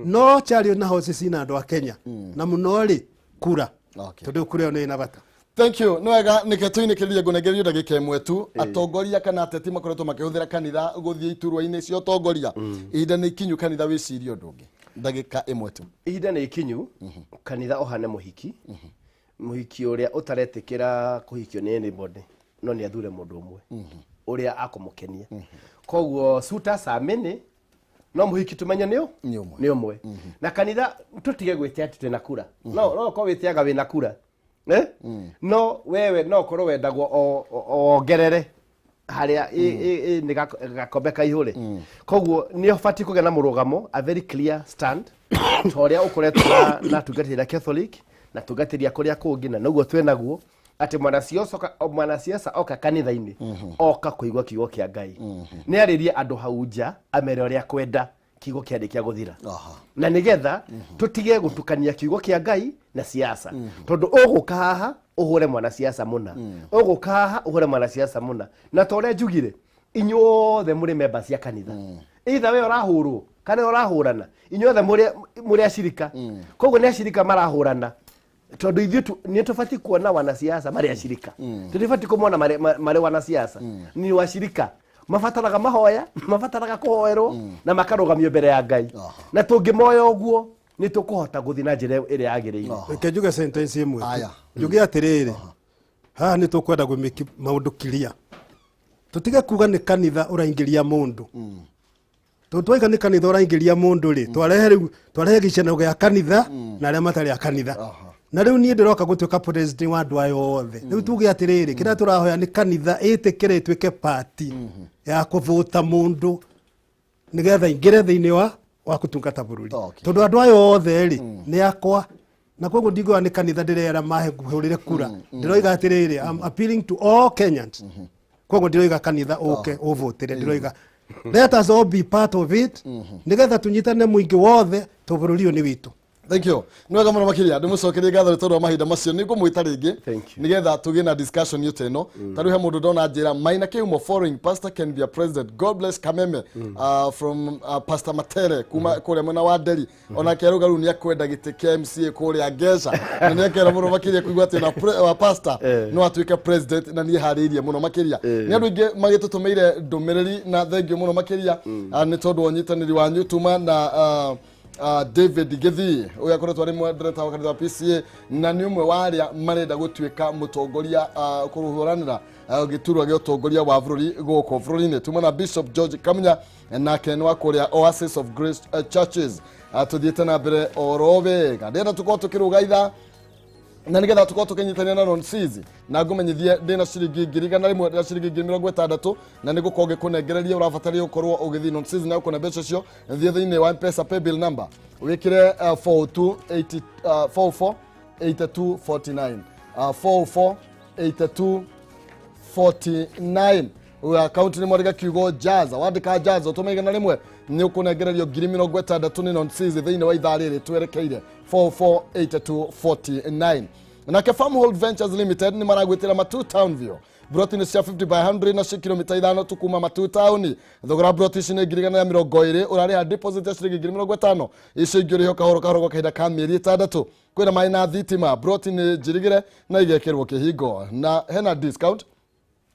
Speaker 4: no chariot na horses ina andũ a Kenya na mũno rĩ kura, tondũ kura ĩyo nĩ ĩna bata.
Speaker 2: Thank you. Nĩ wega, nĩke tũinĩkĩrĩrie ngũnengerio ndagĩka ĩmwe tu. Atongoria kana ateti makoretwo makĩhũthĩra kanitha gũthiĩ iturwa-inĩ cia ũtongoria. Ihinda nĩ ikinyu kanitha wĩcirie ũndũ ũngĩ. Ndagĩka ĩmwe tu.
Speaker 3: Ihinda nĩ ikinyu kanitha ũhane mũhiki, mũhiki ũrĩa ũtaretĩkĩra kũhikio nĩ anybody, no nĩ athure mũndũ ũmwe ũrĩa akũmũkenia. Koguo suitors are many, no mũhiki tũmenye nĩ ũ?
Speaker 2: Nĩ ũmwe.
Speaker 3: Nĩ ũmwe. Na kanitha tũtige gwĩtia atĩ twĩna kura. No ũkorwo wĩtiaga wĩna kura, eh? No wewe no ũkorwo wendagwo o wongerere harĩa nĩ gakombe kaihũre. Koguo nĩ ũbatiĩ kũgĩa na mũrũgamo, a very clear stand, ta ũrĩa ũkoretwo na atungatĩri a Catholic na tungatĩri a kũrĩa kũngĩ, na noguo twĩnaguo atĩ mwanasiasa oka kanitha-inĩ, oka kũigua kiugo kĩa Ngai, nĩ arĩrie andũ hau nja amere ũrĩa kwenda kiugo kĩarĩkia gũthira, na nĩgetha tũtige gũtukania kiugo kĩa Ngai na siasa, tondũ ũgũka haha ũhũre mwanasiasa mũna, ũgũka haha ũhũre mwanasiasa mũna. Na ta ũrĩa njugire, inyuothe mũrĩ memba cia kanitha, either we ũrahũrwo kana we ũrahũrana, inyuothe mũrĩ acirika. Koguo nĩ acirika marahũrana, tondũ ithuĩ nĩ tũbatiĩ kuona wanasiasa marĩ acirika, tũtibatiĩ kũmona marĩ wanasiasa. Ni wacirika mabataraga mahoya, mabataraga kũhoerwo na makarũgamio mbere ya Ngai, na tũngĩmoya ũguo nĩ tũkũhota gũthiĩ na njĩra ĩrĩa yagĩrĩire.
Speaker 4: Reke njuge sentence ĩmwe tu.
Speaker 2: Aya.
Speaker 4: Njuge atĩrĩrĩ, Haha nĩ tũkwenda gũ-make maũndũ clear, tũtige kuga nĩ kanitha ũraingĩria mũndũ, tondũ twaiga nĩ kanitha ũraingĩria mũndũ rĩ, twarehe rĩu twarehe gĩcano gĩa kanitha na arĩa matarĩ a kanitha. Na rĩu niĩ ndĩroka gũtuĩka president wa andũ aya othe. Rĩu tuge atĩrĩrĩ, kĩrĩa tũrahoya nĩ kanitha ĩtĩkĩre ĩtuĩke party ya kũvũta mũndũ nĩgetha ingĩre thĩinĩ wa kũtungata bũrũri, tondũ andũ aya othe rĩ nĩ akwa, na koguo ndingoya nĩ kanitha ndĩrera mahe hũrĩre kura. Ndĩroiga atĩrĩrĩ, I'm appealing to all Kenyans. Koguo ndiroiga kanitha ũke ũvũtĩre, ndĩroiga let us all be part of it, nĩgetha tũnyitane mũingĩ wothe, to bũrũri ũyũ nĩ witũ.
Speaker 2: Thank you, nĩ wega mũno makĩria. Ndĩmũcokerie ngatho nĩ tondũ wa mahinda macio. Nĩ ngũmwĩta rĩngĩ
Speaker 3: Thank you.
Speaker 2: nĩgetha tũgĩe na discussion ta ĩno. Ta rĩu he mũndũ ndona njĩra Maina Kĩhumo following pastor can be a president. God bless Kameme, from Pastor Matere kuma kũrĩa mwena wa Nderi. Onake arauga rĩu nĩ akwenda gĩtĩ kĩa MCA kũrĩa Ngeca, na nĩ akera mũno makĩria kũigua atĩ ona pastor no atuĩke president, na niĩ harĩirie mũno makĩria. Nĩ andũ aingĩ magĩtũtũmĩire ndũmĩrĩri, na thank you mũno makĩria, nĩ tondũ wa ũnyitanĩri wanyu. Tuma na David Githii, ũyũ akoretwo arĩ moderator wa kanitha wa PCA na nĩ ũmwe wa arĩa marenda gũtuĩka mũtongoria, kũhũranĩra gĩturwa gĩa ũtongoria wa bũrũri gũkũ bũrũri-inĩ. Tuma na Bishop George Kamunya, nake nĩ wa kũrĩa Oasis of Grace Churches. Tũthiĩte na mbere oro wega. Ndĩrenda tũkorwo tũkĩrũga ithaa na nigetha tukorwo tukinyitania na Nonsizi, na ngũmenyithie ndĩna ciringi 100,000 na ciringi 60,000, na nĩ gũkorwo ngĩkũnengereria. Ũrabataria gũkorwo ũgĩthiĩ Nonsizi na ũkũne mbeca icio. Thiĩ thĩinĩ wa Mpesa paybill number, wĩkĩre 42 44 82 49, 44 82 49. Akaunti nĩ mwandĩka kiugo jaza. Wandĩka jaza, ũtũme 100, nĩ ũkũnengererio 60,000 nĩ Nonsizi thĩinĩ wa ithaa rĩrĩ twerekeire. 448249. Nake Farmhold Ventures Limited nĩ maragwĩtĩra Matu Town View. Broti nĩ cia 50 by 100 na cia kilomita 5 tu kuma Matu Town. Thogora broti ici nĩ 120,000. Ũrarĩha deposit ya ciringi 50,000, icio ingĩ ũrĩhe kahoro kahoro gwa kahinda ka mĩeri 6. Kwĩna maĩ na thitima. Broti nĩ njirigĩre na igekĩrwo kĩhingo, na hena discount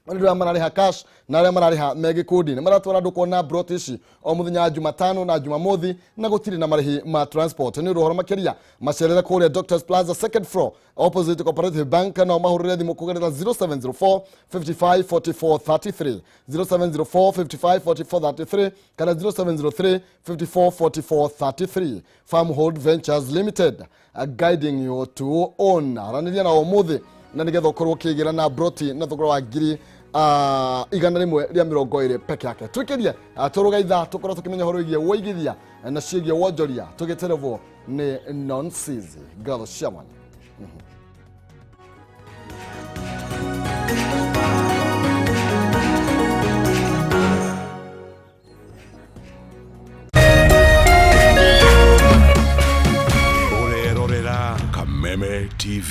Speaker 2: andũ arĩa mararĩha cash na arĩa mararĩha me gĩkundi. Nĩ maratwara andũ kuona broti ici o mũthenya wa Jumatano na Jumamothi, na gũtirĩ na marĩhi ma transport. Nĩ ũndũ ũhoro makĩria, macerere kũrĩa Doctors Plaza, second floor, opposite Cooperative Bank, na mahũrĩre thimũ kũgerera 0704 55 44 33, 0704 55 44 33 kana 0703 54 44 33. Farmhold Ventures Limited, guiding you to own. Aranĩria na ũmũthĩ na nĩgetha ũkorwo ũkĩgĩra na broti na thogora wa 120,000 peke yake. Twĩkĩrie tũrũga ithaa, tũkorwo tũkĩmenya ũhoro wĩgiĩ wũigithia na ciĩgiĩ wonjoria, tũgĩterevwo nĩ Nonsizi. Ngatho cia mwanya.
Speaker 5: Ũrerorera Kameme TV.